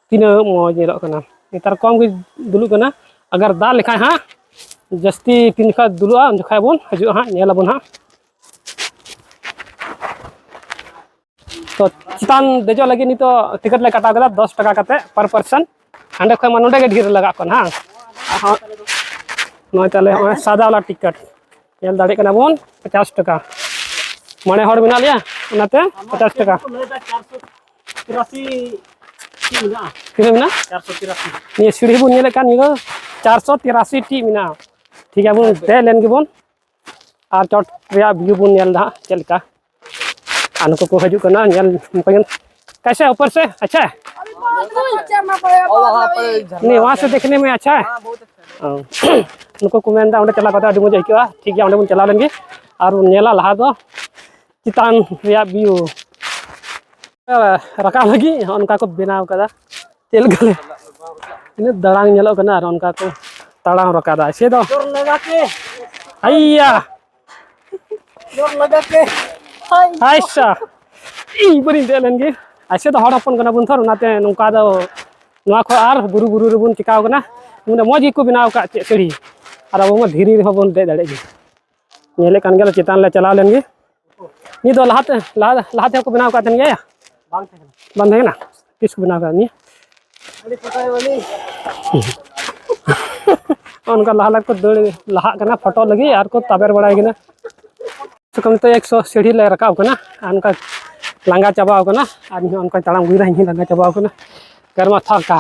ᱛᱤᱱᱟᱹᱜ ᱢᱚᱡᱽ ᱧᱮᱞᱚᱜ ᱠᱟᱱᱟ᱾ ᱱᱮᱛᱟᱨ ᱠᱚᱢ ᱜᱮ ᱫᱩᱞᱩᱜ ᱠᱟᱱᱟ, ᱟᱜᱟᱨ ᱫᱟᱜ ᱞᱮᱠᱷᱟᱡ ᱦᱟᱸᱜ ᱡᱟᱹᱥᱛᱤ ᱛᱤᱱ ᱡᱚᱠᱷᱟᱡ ᱫᱩᱞᱩᱜᱼᱟ, ᱩᱱ ᱡᱚᱠᱷᱟᱡ ᱵᱚᱱ ᱦᱤᱡᱩᱜᱼᱟ ᱦᱟᱸᱜ, ᱧᱮᱞ ᱟᱵᱚᱱ ᱦᱟᱸᱜ᱾ ᱛᱚ ᱪᱮᱛᱟᱱ ᱫᱮᱡᱚᱜ ᱞᱟᱹᱜᱤᱫ ᱱᱤᱛᱚᱜ ᱴᱤᱠᱤᱴ ᱞᱮ ᱠᱟᱴᱟᱣ ᱠᱮᱫᱟ ᱫᱚᱥ ᱴᱟᱠᱟ ᱠᱟᱛᱮ per person᱾ ᱦᱟᱸᱰᱮ ᱠᱷᱚᱱ ᱢᱟ ᱱᱚᱸᱰᱮ ᱜᱮ ᱰᱷᱮᱨ ᱞᱟᱜᱟᱜ ᱠᱟᱱᱟ, ᱦᱟᱸ? ᱟᱨ ᱦᱚᱸ ᱱᱚᱜᱼᱚᱭ ᱛᱟᱦᱞᱮ ᱦᱚᱸᱜᱼᱚᱭ ᱥᱟᱫᱟ ᱣᱟᱞᱟ ᱴᱤᱠᱤᱴ ᱧᱮᱞ ᱫᱟᱲᱮᱭᱟᱜ ᱠᱟᱱᱟ ᱵᱚᱱ, ᱯᱚᱪᱟᱥ ᱴᱟᱠᱟ᱾ ᱢᱚᱬᱮ ᱦᱚᱲ ᱢᱮᱱᱟᱜ ᱞᱮᱭᱟ, ᱚᱱᱟᱛᱮ ᱯᱚᱪᱟᱥ ᱴᱟᱠᱟ᱾ ᱛᱤᱨᱟᱥᱤ ᱴᱤ ᱢᱮᱱᱟᱜᱼᱟ᱾ ᱛᱤᱱᱟᱹᱜ ᱢᱮᱱᱟᱜᱼᱟ? ᱪᱟᱨᱥᱚ ᱛᱤᱨᱟᱥᱤ᱾ ᱱᱤᱭᱟᱹ ᱥᱤᱲᱤ ᱵᱚᱱ ᱧᱮᱞᱮᱫ ᱠᱟᱱ, ᱱᱤᱭᱟᱹ ᱫᱚ ᱪᱟᱨᱥᱚ ᱛᱤᱨᱟᱥᱤ ᱴᱤ ᱢᱮᱱᱟᱜᱼᱟ᱾ ᱴᱷᱤᱠ ᱜᱮᱭᱟ, ᱵᱚᱱ ᱫᱮᱡ ᱞᱮᱱ ᱜᱮᱵᱚᱱ ᱟᱨ ᱪᱚᱴ ᱨᱮᱭᱟᱜ view ᱵᱚᱱ ᱧᱮᱞ ᱫᱟ ᱦᱟᱸᱜ ᱪᱮᱫ ᱞᱮᱠᱟ᱾ ᱟᱨ ᱱᱩᱠᱩ ᱠᱚ ᱦᱤᱡᱩᱜ ᱠᱟᱱᱟ ᱧᱮᱞ, ᱱᱩᱠᱩ ᱧᱮᱞ᱾ कैसे ऊपर से? अच्छा है? अभी बहुत ऊंचा में पड़ेगा, और वहाँ पर झरना नहीं, वहाँ से देखने में अच्छा है। हाँ, बहुत अच्छा है। हाँ। ᱱᱩᱠᱩ ᱠᱚ ᱢᱮᱱᱫᱟ ᱚᱸᱰᱮ ᱪᱟᱞᱟᱣ ᱠᱟᱛᱮ ᱟᱹᱰᱤ ᱢᱚᱡᱽ ᱟᱹᱭᱠᱟᱹᱜᱼᱟ᱾ ᱴᱷᱤᱠ ᱜᱮᱭᱟ, ᱚᱸᱰᱮ ᱵᱚᱱ ᱪᱟᱞᱟᱣ ᱞᱮᱱ ᱜᱮ ᱟᱨ ᱵᱚᱱ ᱧᱮᱞᱟ ᱞᱟᱦᱟ ᱫᱚ ᱪᱮᱛᱟᱱ ᱨᱮᱭᱟᱜ view᱾ ᱨᱟᱠᱟᱵ ᱞᱟᱹᱜᱤᱫ ᱦᱚᱸᱜᱼᱚ ᱱᱚᱝᱠᱟ ᱠᱚ ᱵᱮᱱᱟᱣ ᱠᱟᱫᱟ᱾ ᱪᱮᱫ ᱞᱮᱠᱟ ᱞᱮ-, ᱛᱤᱱᱟᱹᱜ ᱫᱟᱲᱟᱝ ᱧᱮᱞᱚᱜ ᱠᱟᱱᱟ ᱟᱨ ᱚᱱᱠᱟ ᱠᱚ ᱛᱟᱲᱟᱢ ᱨᱟᱠᱟᱵᱟ᱾ ᱥᱮ ᱫᱚ ᱟᱭᱭᱟ! ᱡᱳᱨ ᱞᱟᱜᱟ ᱠᱮ᱾ ᱟᱭᱥᱟ! ᱤᱧ ᱯᱟᱹᱨᱤᱧ ᱫᱮᱡ ᱞᱮᱱ ᱜᱮ᱾ ᱟᱭᱥᱮ ᱫᱚ ᱦᱚᱲ ᱦᱚᱯᱚᱱ ᱠᱟᱱᱟ ᱵᱚᱱ ᱛᱷᱚᱨ, ᱚᱱᱟᱛᱮ ᱱᱚᱝᱠᱟ ᱫᱚ ᱱᱚᱣᱟ ᱠᱷᱚᱱ ᱟᱨ ᱵᱩᱨᱩ ᱵᱩᱨᱩ ᱨᱮᱵᱚᱱ ᱪᱤᱠᱟᱣ ᱠᱟᱱᱟ᱾ ᱢᱟᱱᱮ ᱢᱚᱡᱽ ᱜᱮᱠᱚ ᱵᱮᱱᱟᱣ ᱟᱠᱟᱫ ᱪᱮᱫ ᱥᱤᱲᱤ, ᱟᱨ ᱟᱵᱚ ᱢᱟ ᱫᱷᱤᱨᱤ ᱨᱮᱦᱚᱸ ᱵᱚᱱ ᱫᱮᱡ ᱫᱟᱲᱮᱭᱟᱜ ᱜᱮ᱾ ᱧᱮᱞᱮᱫ ᱠᱟᱱ ᱜᱮᱭᱟᱞᱮ, ᱪᱮᱛᱟᱱ ᱞᱮ ᱪᱟᱞᱟᱣ ᱞᱮᱱ ᱜᱮ᱾ ᱱᱤᱭᱟᱹ ᱫᱚ ᱞᱟᱦᱟᱛᱮ, ᱞᱟᱦᱟ, ᱞᱟᱦᱟ ᱛᱮᱦᱚᱸ ᱠᱚ ᱵᱮᱱᱟᱣ ᱟᱠᱟᱫ ᱛᱟᱦᱮᱱ ᱜᱮᱭᱟ? ᱵᱟᱝ ᱛᱟᱦᱮᱸ ᱠᱟᱱᱟ᱾ ᱵᱟᱝ ᱛᱟᱦᱮᱸ ᱠᱟᱱᱟ? ᱛᱤᱥ ᱠᱚ ᱵᱮᱱᱟᱣ ᱟᱠᱟᱫ ᱱᱤᱭᱟᱹ? ᱟᱹᱰᱤ ᱯᱷᱳᱴᱳᱭ ᱵᱟᱹᱞᱤ᱾ ᱚᱱᱠᱟ ᱞᱟᱦᱟ ᱞᱟᱦᱟ ᱠᱚ ᱫᱟᱹᱲ ᱞᱟᱦᱟᱜ ᱠᱟᱱᱟ ᱯᱷᱳᱴᱳ ᱞᱟᱹᱜᱤᱫ ᱟᱨ ᱠᱚ ᱛᱟᱵᱮᱨ ᱵᱟᱲᱟᱭ ᱠᱟᱱᱟ᱾ ᱥᱮ ᱠᱚ ᱱᱤᱛᱚᱜ ᱮᱠᱥᱚ ᱥᱤᱲᱦᱤ ᱞᱮ ᱨᱟᱠᱟᱵ ᱠᱟᱱᱟ ᱟᱨ ᱚᱱᱠᱟ ᱞᱟᱸᱜᱟ ᱪᱟᱵᱟᱣ ᱠᱟᱱᱟ᱾ ᱟᱨ ᱤᱧ ᱦᱚᱸ ᱚᱱᱠᱟᱧ ᱛᱟᱲᱟᱢ ᱟᱹᱜᱩᱭᱮᱫᱟ, ᱤᱧ ᱦᱚᱸᱧ ᱞᱟᱸᱜᱟ ᱪᱟᱵᱟᱣ ᱠᱟᱱᱟ᱾ ᱜᱟᱨᱢᱟ ᱛᱷᱟᱠᱟ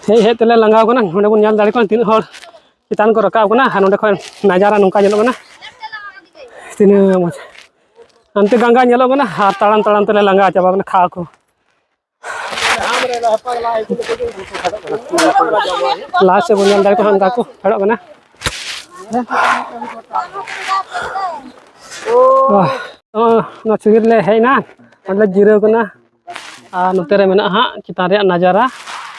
ᱦᱮᱡ ᱦᱮᱡ ᱛᱮᱞᱮ ᱞᱟᱸᱜᱟᱣ ᱠᱟᱱᱟ᱾ ᱱᱚᱸᱰᱮ ᱵᱚᱱ ᱧᱮᱞ ᱫᱟᱲᱮᱭᱟᱜ ᱠᱟᱱᱟ ᱛᱤᱱᱟᱹᱜ ᱦᱚᱲ ᱪᱮᱛᱟᱱ ᱠᱚ ᱨᱟᱠᱟᱵ ᱠᱟᱱᱟ᱾ ᱟᱨ ᱱᱚᱸᱰᱮ ᱠᱷᱚᱱ ᱱᱟᱡᱟᱨᱟ ᱱᱚᱝᱠᱟ ᱧᱮᱞᱚᱜ ᱠᱟᱱᱟ᱾ ᱛᱤᱱᱟᱹᱜ ᱢᱚᱡᱽ ᱦᱟᱱᱛᱮ ᱜᱟᱝᱜᱟ ᱧᱮᱞᱚᱜ ᱠᱟᱱᱟ᱾ ᱟᱨ ᱛᱟᱲᱟᱢ ᱛᱟᱲᱟᱢ ᱛᱮᱞᱮ ᱞᱟᱸᱜᱟ ᱪᱟᱵᱟ ᱠᱟᱱᱟ, ᱠᱷᱟᱣᱟ ᱠᱚ᱾ ᱞᱟᱦᱟ ᱥᱮᱫ ᱵᱚᱱ ᱧᱮᱞ ᱫᱟᱲᱮ ᱠᱚᱣᱟ, ᱚᱱᱠᱟ ᱠᱚ ᱯᱷᱮᱰᱚᱜ ᱠᱟᱱᱟ᱾ ᱚ, ᱚ, ᱱᱚᱣᱟ ᱥᱤᱲᱦᱤ ᱨᱮᱞᱮ ᱦᱮᱡ ᱮᱱᱟ, ᱚᱸᱰᱮ ᱞᱮ ᱡᱤᱨᱟᱹᱣ ᱠᱟᱱᱟ᱾ ᱟᱨ ᱱᱚᱛᱮ ᱨᱮ ᱢᱮᱱᱟᱜᱼᱟ ᱦᱟᱸᱜ ᱪᱮᱛᱟᱱ ᱨᱮᱭᱟᱜ ᱱᱟᱡᱟᱨᱟ᱾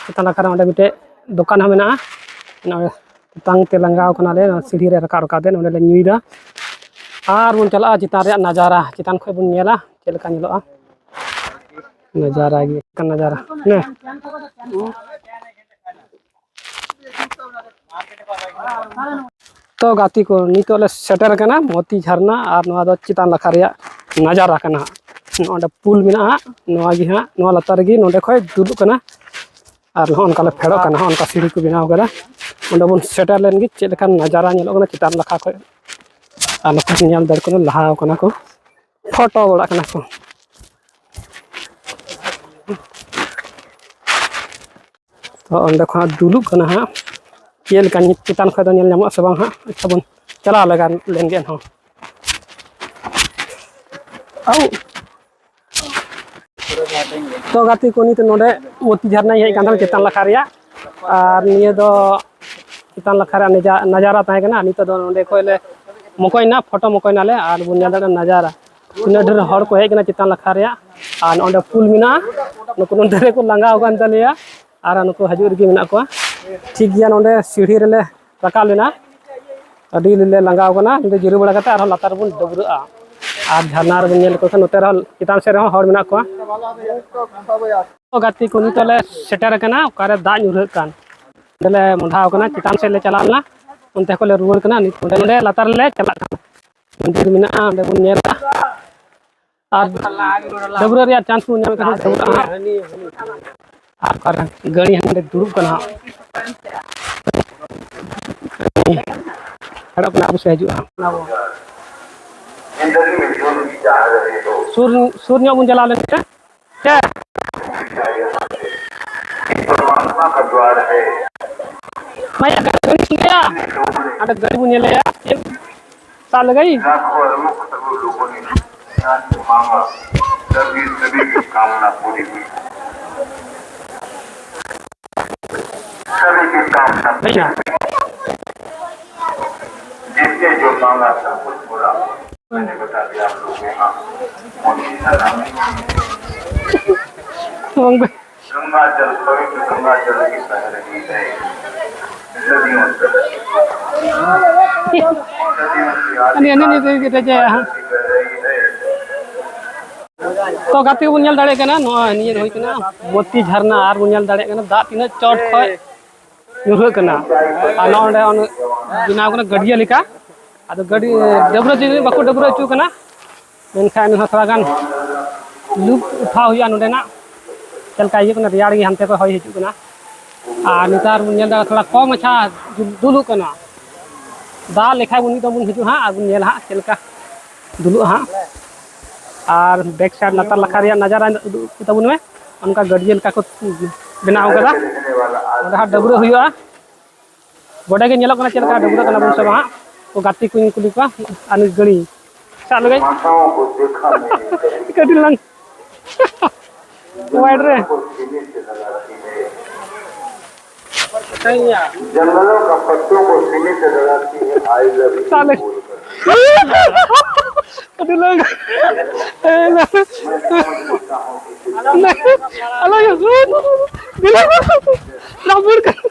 ᱪᱮᱛᱟᱱ ᱱᱟᱠᱷᱟ ᱨᱮ ᱚᱸᱰᱮ ᱢᱤᱫᱴᱮᱡ ᱫᱚᱠᱟᱱ ᱦᱚᱸ ᱢᱮᱱᱟᱜᱼᱟ᱾ ᱱᱚᱜᱼᱚᱭ ᱛᱮᱛᱟᱝ ᱛᱮ ᱞᱟᱸᱜᱟᱣ ᱠᱟᱱᱟᱞᱮ, ᱱᱚᱣᱟ ᱥᱤᱲᱦᱤ ᱨᱮ ᱨᱟᱠᱟᱵ ᱨᱟᱠᱟᱵ ᱛᱮ ᱱᱚᱸᱰᱮ ᱞᱮ ᱧᱩᱭᱮᱫᱟ᱾ ᱟᱨ ᱵᱚᱱ ᱪᱟᱞᱟᱜᱼᱟ ᱪᱮᱛᱟᱱ ᱨᱮᱭᱟᱜ ᱱᱟᱡᱟᱨᱟ, ᱪᱮᱛᱟᱱ ᱠᱷᱚᱡ ᱵᱚᱱ ᱧᱮᱞᱟ ᱪᱮᱫ ᱞᱮᱠᱟ ᱧᱮᱞᱚᱜᱼᱟ᱾ ᱱᱟᱡᱟᱨᱟ ᱜᱮ, ᱱᱟᱡᱟᱨᱟ ᱱᱮ᱾ ᱛᱚ ᱜᱟᱛᱮ ᱠᱚ, ᱱᱤᱛᱚᱜ ᱞᱮ ᱥᱮᱴᱮᱨ ᱟᱠᱟᱱᱟ ᱢᱚᱛᱤ ᱡᱷᱟᱨᱱᱟ, ᱟᱨ ᱱᱚᱣᱟ ᱫᱚ ᱪᱮᱛᱟᱱ ᱱᱟᱠᱷᱟ ᱨᱮᱭᱟᱜ ᱱᱟᱡᱟᱨᱟ ᱠᱟᱱᱟ᱾ ᱱᱚᱜᱼᱚᱸᱰᱮ ᱯᱩᱞ ᱢᱮᱱᱟᱜᱼᱟ, ᱱᱚᱣᱟ ᱜᱮ ᱦᱟᱸᱜ, ᱱᱚᱣᱟ ᱞᱟᱛᱟᱨ ᱨᱮᱜᱮ ᱱᱚᱸᱰᱮ ᱠᱷᱚᱡ ᱫᱩᱞᱩᱜ ᱠᱟᱱᱟ᱾ ᱟᱨ ᱱᱚᱜᱼᱚ ᱱᱚᱝᱠᱟ ᱞᱮ ᱯᱷᱮᱰᱚᱜ ᱠᱟᱱᱟ, ᱱᱚᱜᱼᱚ ᱱᱚᱝᱠᱟ ᱥᱤᱲᱤ ᱠᱚ ᱵᱮᱱᱟᱣ ᱠᱟᱫᱟ᱾ ᱚᱸᱰᱮ ᱵᱚᱱ ᱥᱮᱴᱮᱨ ᱞᱮᱱ ᱜᱮ ᱪᱮᱫ ᱞᱮᱠᱟᱱ ᱱᱟᱡᱟᱨᱟ ᱧᱮᱞᱚᱜ ᱠᱟᱱᱟ ᱪᱮᱛᱟᱱ ᱱᱟᱠᱷᱟ ᱠᱷᱚᱡ᱾ ᱟᱨ ᱱᱚᱛᱮ ᱧᱮᱞ ᱫᱟᱲᱮ ᱠᱚ ᱞᱟᱦᱟᱣ ᱠᱟᱱᱟ ᱠᱚ, ᱯᱷᱳᱴᱳ ᱵᱟᱲᱟᱜ ᱠᱟᱱᱟ ᱠᱚ᱾ ᱛᱚ ᱚᱸᱰᱮ ᱠᱷᱚᱱᱟᱜ ᱫᱩᱞᱩᱜ ᱠᱟᱱᱟ ᱦᱟᱸᱜ, ᱪᱮᱫ ᱞᱮᱠᱟ ᱪᱮᱛᱟᱱ ᱠᱷᱚᱱ ᱫᱚ ᱧᱮᱞ ᱧᱟᱢᱚᱜᱼᱟ ᱥᱮ ᱵᱟᱝ ᱦᱟᱸᱜ᱾ ᱟᱪᱪᱷᱟ, ᱵᱚᱱ ᱪᱟᱞᱟᱣ ᱞᱮᱜᱟ ᱞᱮᱱ ᱜᱮ ᱮᱱᱦᱚᱸ᱾ ᱟᱣ᱾ ᱛᱚ ᱜᱟᱛᱮ ᱠᱚ, ᱱᱤᱛ ᱱᱚᱰᱮ ᱢᱚᱛᱤ ᱡᱷᱟᱨᱱᱟᱧ ᱦᱮᱡ ᱠᱟᱱ ᱛᱟᱦᱮᱱᱟ ᱪᱮᱛᱟᱱ ᱞᱟᱠᱷᱟ ᱨᱮᱭᱟᱜ, ᱟᱨ ᱱᱤᱭᱟᱹ ᱫᱚ ᱪᱮᱛᱟᱱ ᱞᱟᱠᱷᱟ ᱨᱮᱭᱟᱜ ᱱᱟᱡᱟ-, ᱱᱟᱡᱟᱨᱟ ᱛᱟᱦᱮᱸ ᱠᱟᱱᱟ᱾ ᱱᱤᱛᱚᱜ ᱫᱚ ᱱᱚᱰᱮ ᱠᱷᱚᱡ ᱞᱮ ᱢᱚᱠᱚᱭᱱᱟ, ᱯᱷᱳᱴᱳ ᱢᱚᱠᱚᱭᱱᱟᱞᱮ, ᱟᱨ ᱵᱚᱱ ᱧᱮᱞ ᱫᱟᱲᱮᱭᱟᱜᱼᱟ ᱱᱟᱡᱟᱨᱟ᱾ ᱛᱤᱱᱟᱹᱜ ᱰᱷᱮᱨ ᱦᱚᱲ ᱠᱚ ᱦᱮᱡ ᱠᱟᱱᱟ ᱪᱮᱛᱟᱱ ᱞᱟᱠᱷᱟ ᱨᱮᱭᱟᱜ, ᱟᱨ ᱱᱚᱰᱮ ᱯᱩᱞ ᱢᱮᱱᱟᱜᱼᱟ᱾ ᱱᱩᱠᱩ ᱱᱚᱰᱮ ᱨᱮᱠᱚ ᱞᱟᱸᱜᱟᱣ ᱟᱠᱟᱱ ᱛᱟᱞᱮᱭᱟ, ᱟᱨ ᱱᱩᱠᱩ ᱦᱤᱡᱩᱜ ᱨᱮᱜᱮ ᱢᱮᱱᱟᱜ ᱠᱚᱣᱟ᱾ ᱴᱷᱤᱠ ᱜᱮᱭᱟ, ᱱᱚᱰᱮ ᱥᱤᱲᱦᱤ ᱨᱮᱞᱮ ᱨᱟᱠᱟᱵ ᱞᱮᱱᱟ᱾ ᱟᱹᱰᱤ ᱞᱮ ᱞᱟᱸᱜᱟᱣ ᱠᱟᱱᱟ, ᱱᱚᱰᱮ ᱡᱤᱨᱟᱹᱣ ᱵᱟᱲᱟ ᱠᱟᱛᱮ ᱟᱨᱦᱚᱸ ᱞᱟᱛᱟᱨ ᱨᱮᱵᱚᱱ ᱰᱟᱹᱵᱽᱨᱟᱹᱜᱼᱟ᱾ ᱟᱨ ᱡᱷᱟᱨᱱᱟ ᱨᱮᱵᱚᱱ ᱧᱮᱞ ᱠᱚ ᱠᱷᱟᱱ ᱱᱚᱛᱮ ᱨᱮᱦᱚᱸ ᱪᱮᱛᱟᱱ ᱥᱮᱫ ᱨᱮᱦᱚᱸ ᱦᱚᱲ ᱢᱮᱱᱟᱜ ᱠᱚᱣᱟ᱾ ᱛᱚ ᱜᱟᱛᱮ ᱠᱚ, ᱱᱤᱛᱚᱜ ᱞᱮ ᱥᱮᱴᱮᱨ ᱟᱠᱟᱱᱟ ᱚᱠᱟᱨᱮ ᱫᱟᱜ ᱧᱩᱨᱦᱟᱹᱜ ᱠᱟᱱ᱾ ᱚᱸᱰᱮ ᱞᱮ ᱢᱚᱰᱷᱟᱣ ᱠᱟᱱᱟ, ᱪᱮᱛᱟᱱ ᱥᱮᱫ ᱞᱮ ᱪᱟᱞᱟᱣ ᱞᱮᱱᱟ, ᱚᱱᱛᱮ ᱠᱷᱚᱱ ᱞᱮ ᱨᱩᱣᱟᱹᱲ ᱠᱟᱱᱟ᱾ ᱱᱤᱛ ᱱᱚᱰᱮ, ᱱᱚᱰᱮ ᱞᱟᱛᱟᱨ ᱨᱮᱞᱮ ᱪᱟᱞᱟᱜ ᱠᱟᱱᱟ᱾ ᱢᱚᱱᱫᱤᱨ ᱢᱮᱱᱟᱜᱼᱟ, ᱚᱸᱰᱮ ᱵᱚᱱ ᱧᱮᱞᱟ᱾ ᱟᱨ ᱰᱟᱹᱵᱽᱨᱟᱹ ᱨᱮᱭᱟᱜ ᱪᱟᱱᱥ ᱵᱚᱱ ᱧᱟᱢ ᱠᱷᱟᱱ ᱰᱟᱹᱵᱽᱨᱟᱹᱜᱼᱟ ᱦᱟᱸᱜ᱾ ᱟᱨ ᱚᱠᱟᱨᱮ ᱜᱟᱹᱲᱤ ᱦᱟᱸᱰᱮ ᱫᱩᱲᱩᱵ ᱠᱟᱱᱟ ᱦᱟᱸᱜ᱾ ᱯᱷᱮᱰᱚᱜ ᱠᱟᱱᱟ, ᱟᱵᱚ ᱥᱮᱫ ᱦᱤᱡᱩᱜᱼᱟ ᱦᱟᱸᱜ᱾ ᱚᱱᱟ ᱵᱚ ᱥᱩᱨ, ᱥᱩᱨ ᱧᱚᱜ ᱵᱚᱱ ᱪᱟᱞᱟᱣ ᱞᱮᱱ ᱜᱮ᱾ ᱪᱮᱫ? ᱢᱟᱭᱟ ᱜᱟᱹᱰᱤ ᱵᱚᱱ ᱧᱮᱞᱮᱭᱟ᱾ ᱦᱟᱸᱰᱮ ᱜᱟᱹᱰᱤ ᱵᱚᱱ ᱧᱮᱞᱮᱭᱟ᱾ ᱪᱮᱫ? ᱥᱟᱵ ᱞᱮᱜᱟᱭ? ᱦᱮᱡ ᱮᱱᱟ᱾ जिससे जो मांगा सब कुछ पूरा। मैंने बता दिया आप लोगों को, हाँ, मोदी सरकार। गंगा जल, पवित्र गंगा जल की बह रही है नदियों से। नदियों से आज ᱟᱹᱰᱤ ᱟᱹᱰᱤ ᱱᱤᱛ ᱜᱮ ᱨᱮᱡᱟᱭᱟ ᱦᱟᱸᱜ᱾ बह रही है। ᱛᱚ ᱜᱟᱛᱮ ᱠᱚᱵᱚᱱ ᱧᱮᱞ ᱫᱟᱲᱮᱭᱟᱜ ᱠᱟᱱᱟ, ᱱᱚᱜᱼᱚᱭ ᱱᱤᱭᱟᱹ ᱫᱚ ᱦᱩᱭ ᱠᱟᱱᱟ ᱢᱚᱛᱤ ᱡᱷᱟᱨᱱᱟ, ᱟᱨ ᱵᱚᱱ ᱧᱮᱞ ᱫᱟᱲᱮᱭᱟᱜ ᱠᱟᱱᱟ ᱫᱟᱜ ᱛᱤᱱᱟᱹᱜ ᱪᱚᱴ ᱠᱷᱚᱡ ᱧᱩᱨᱦᱟᱹᱜ ᱠᱟᱱᱟ᱾ ᱟᱨ ᱱᱚᱜᱼᱚᱭ ᱱᱚᱸᱰᱮ ᱚᱱᱮ ᱵᱮᱱᱟᱣ ᱠᱟᱱᱟ ᱜᱟᱹᱰᱭᱟᱹ ᱞᱮᱠᱟ᱾ ᱟᱫᱚ ᱜᱟᱹᱰᱤ ᱰᱟᱹᱵᱽᱨᱟᱹ ᱡᱩᱫᱤ ᱵᱟᱠᱚ ᱰᱟᱹᱵᱽᱨᱟᱹ ᱦᱚᱪᱚ ᱠᱟᱱᱟ, ᱢᱮᱱᱠᱷᱟᱱ ᱮᱱᱦᱚᱸ ᱛᱷᱚᱲᱟ ᱜᱟᱱ ᱞᱩᱯ ᱩᱴᱷᱟᱣ ᱦᱩᱭᱩᱜᱼᱟ ᱱᱚᱸᱰᱮᱱᱟᱜ᱾ ᱪᱮᱫ ᱞᱮᱠᱟ ᱤᱭᱟᱹ ᱠᱟᱱᱟ, ᱨᱮᱭᱟᱲ ᱜᱮ ᱦᱟᱱᱛᱮ ᱠᱷᱚᱱ ᱦᱚᱭ ᱦᱤᱡᱩᱜ ᱠᱟᱱᱟ᱾ ᱟᱨ ᱱᱮᱛᱟᱨ ᱵᱚᱱ ᱧᱮᱞ ᱮᱫᱟ ᱛᱷᱚᱲᱟ ᱠᱚᱢ ᱢᱟᱪᱷᱟ ᱫᱩᱞᱩᱜ ᱠᱟᱱᱟ᱾ ᱫᱟᱜ ᱞᱮᱠᱷᱟᱡ ᱵᱚᱱ ᱢᱤᱫ ᱫᱚᱢ ᱵᱚᱱ ᱦᱤᱡᱩᱜᱼᱟ ᱦᱟᱸᱜ ᱟᱨ ᱵᱚᱱ ᱧᱮᱞᱟ ᱦᱟᱸᱜ ᱪᱮᱫ ᱞᱮᱠᱟ ᱫᱩᱞᱩᱜᱼᱟ ᱦᱟᱸᱜ᱾ ᱟᱨ back side ᱞᱟᱛᱟᱨ ᱱᱟᱠᱷᱟ ᱨᱮᱭᱟᱜ ᱱᱟᱡᱟᱨᱟ ᱩᱫᱩᱜ ᱛᱟᱵᱚᱱ ᱢᱮ᱾ ᱚᱱᱠᱟ ᱜᱟᱹᱰᱭᱟᱹ ᱞᱮᱠᱟ ᱠᱚ ᱵᱮᱱᱟᱣ ᱠᱟᱫᱟ᱾ ᱚᱸᱰᱮ ᱦᱟᱸᱜ ᱰᱟᱹᱵᱽᱨᱟᱹ ᱦᱩᱭᱩᱜᱼᱟ᱾ ᱵᱚᱰᱮ ᱜᱮ ᱧᱮᱞᱚᱜ ᱠᱟᱱᱟ ᱪᱮᱫ ᱞᱮᱠᱟ ᱰᱟᱹᱵᱽᱨᱟᱹᱜ ᱠᱟᱱᱟ ᱵᱚᱱ ᱥᱮ ᱵᱟᱝ ᱦᱟᱸᱜ᱾ ᱠᱚ ᱜᱟᱛᱮ ᱠᱚᱧ ᱠᱩᱞᱤ ᱠᱚᱣᱟ᱾ ᱟᱨ ᱱᱩᱭ ᱜᱟᱹᱲᱤ ᱥᱟᱵ ᱞᱮᱜᱮ᱾ ᱠᱟᱹᱴᱤᱡ ᱞᱟᱝ wide ᱨᱮ᱾ जंगलों का पत्तों को सीने से लगाती है, "I love you" ᱥᱟᱵ ᱞᱮᱜᱮ᱾ बोलकर। ᱟᱹᱰᱤ ᱞᱟᱝ ᱟᱞᱚ ᱭᱟ᱾ ᱨᱟᱵᱚᱲ ᱠᱟᱱᱟ᱾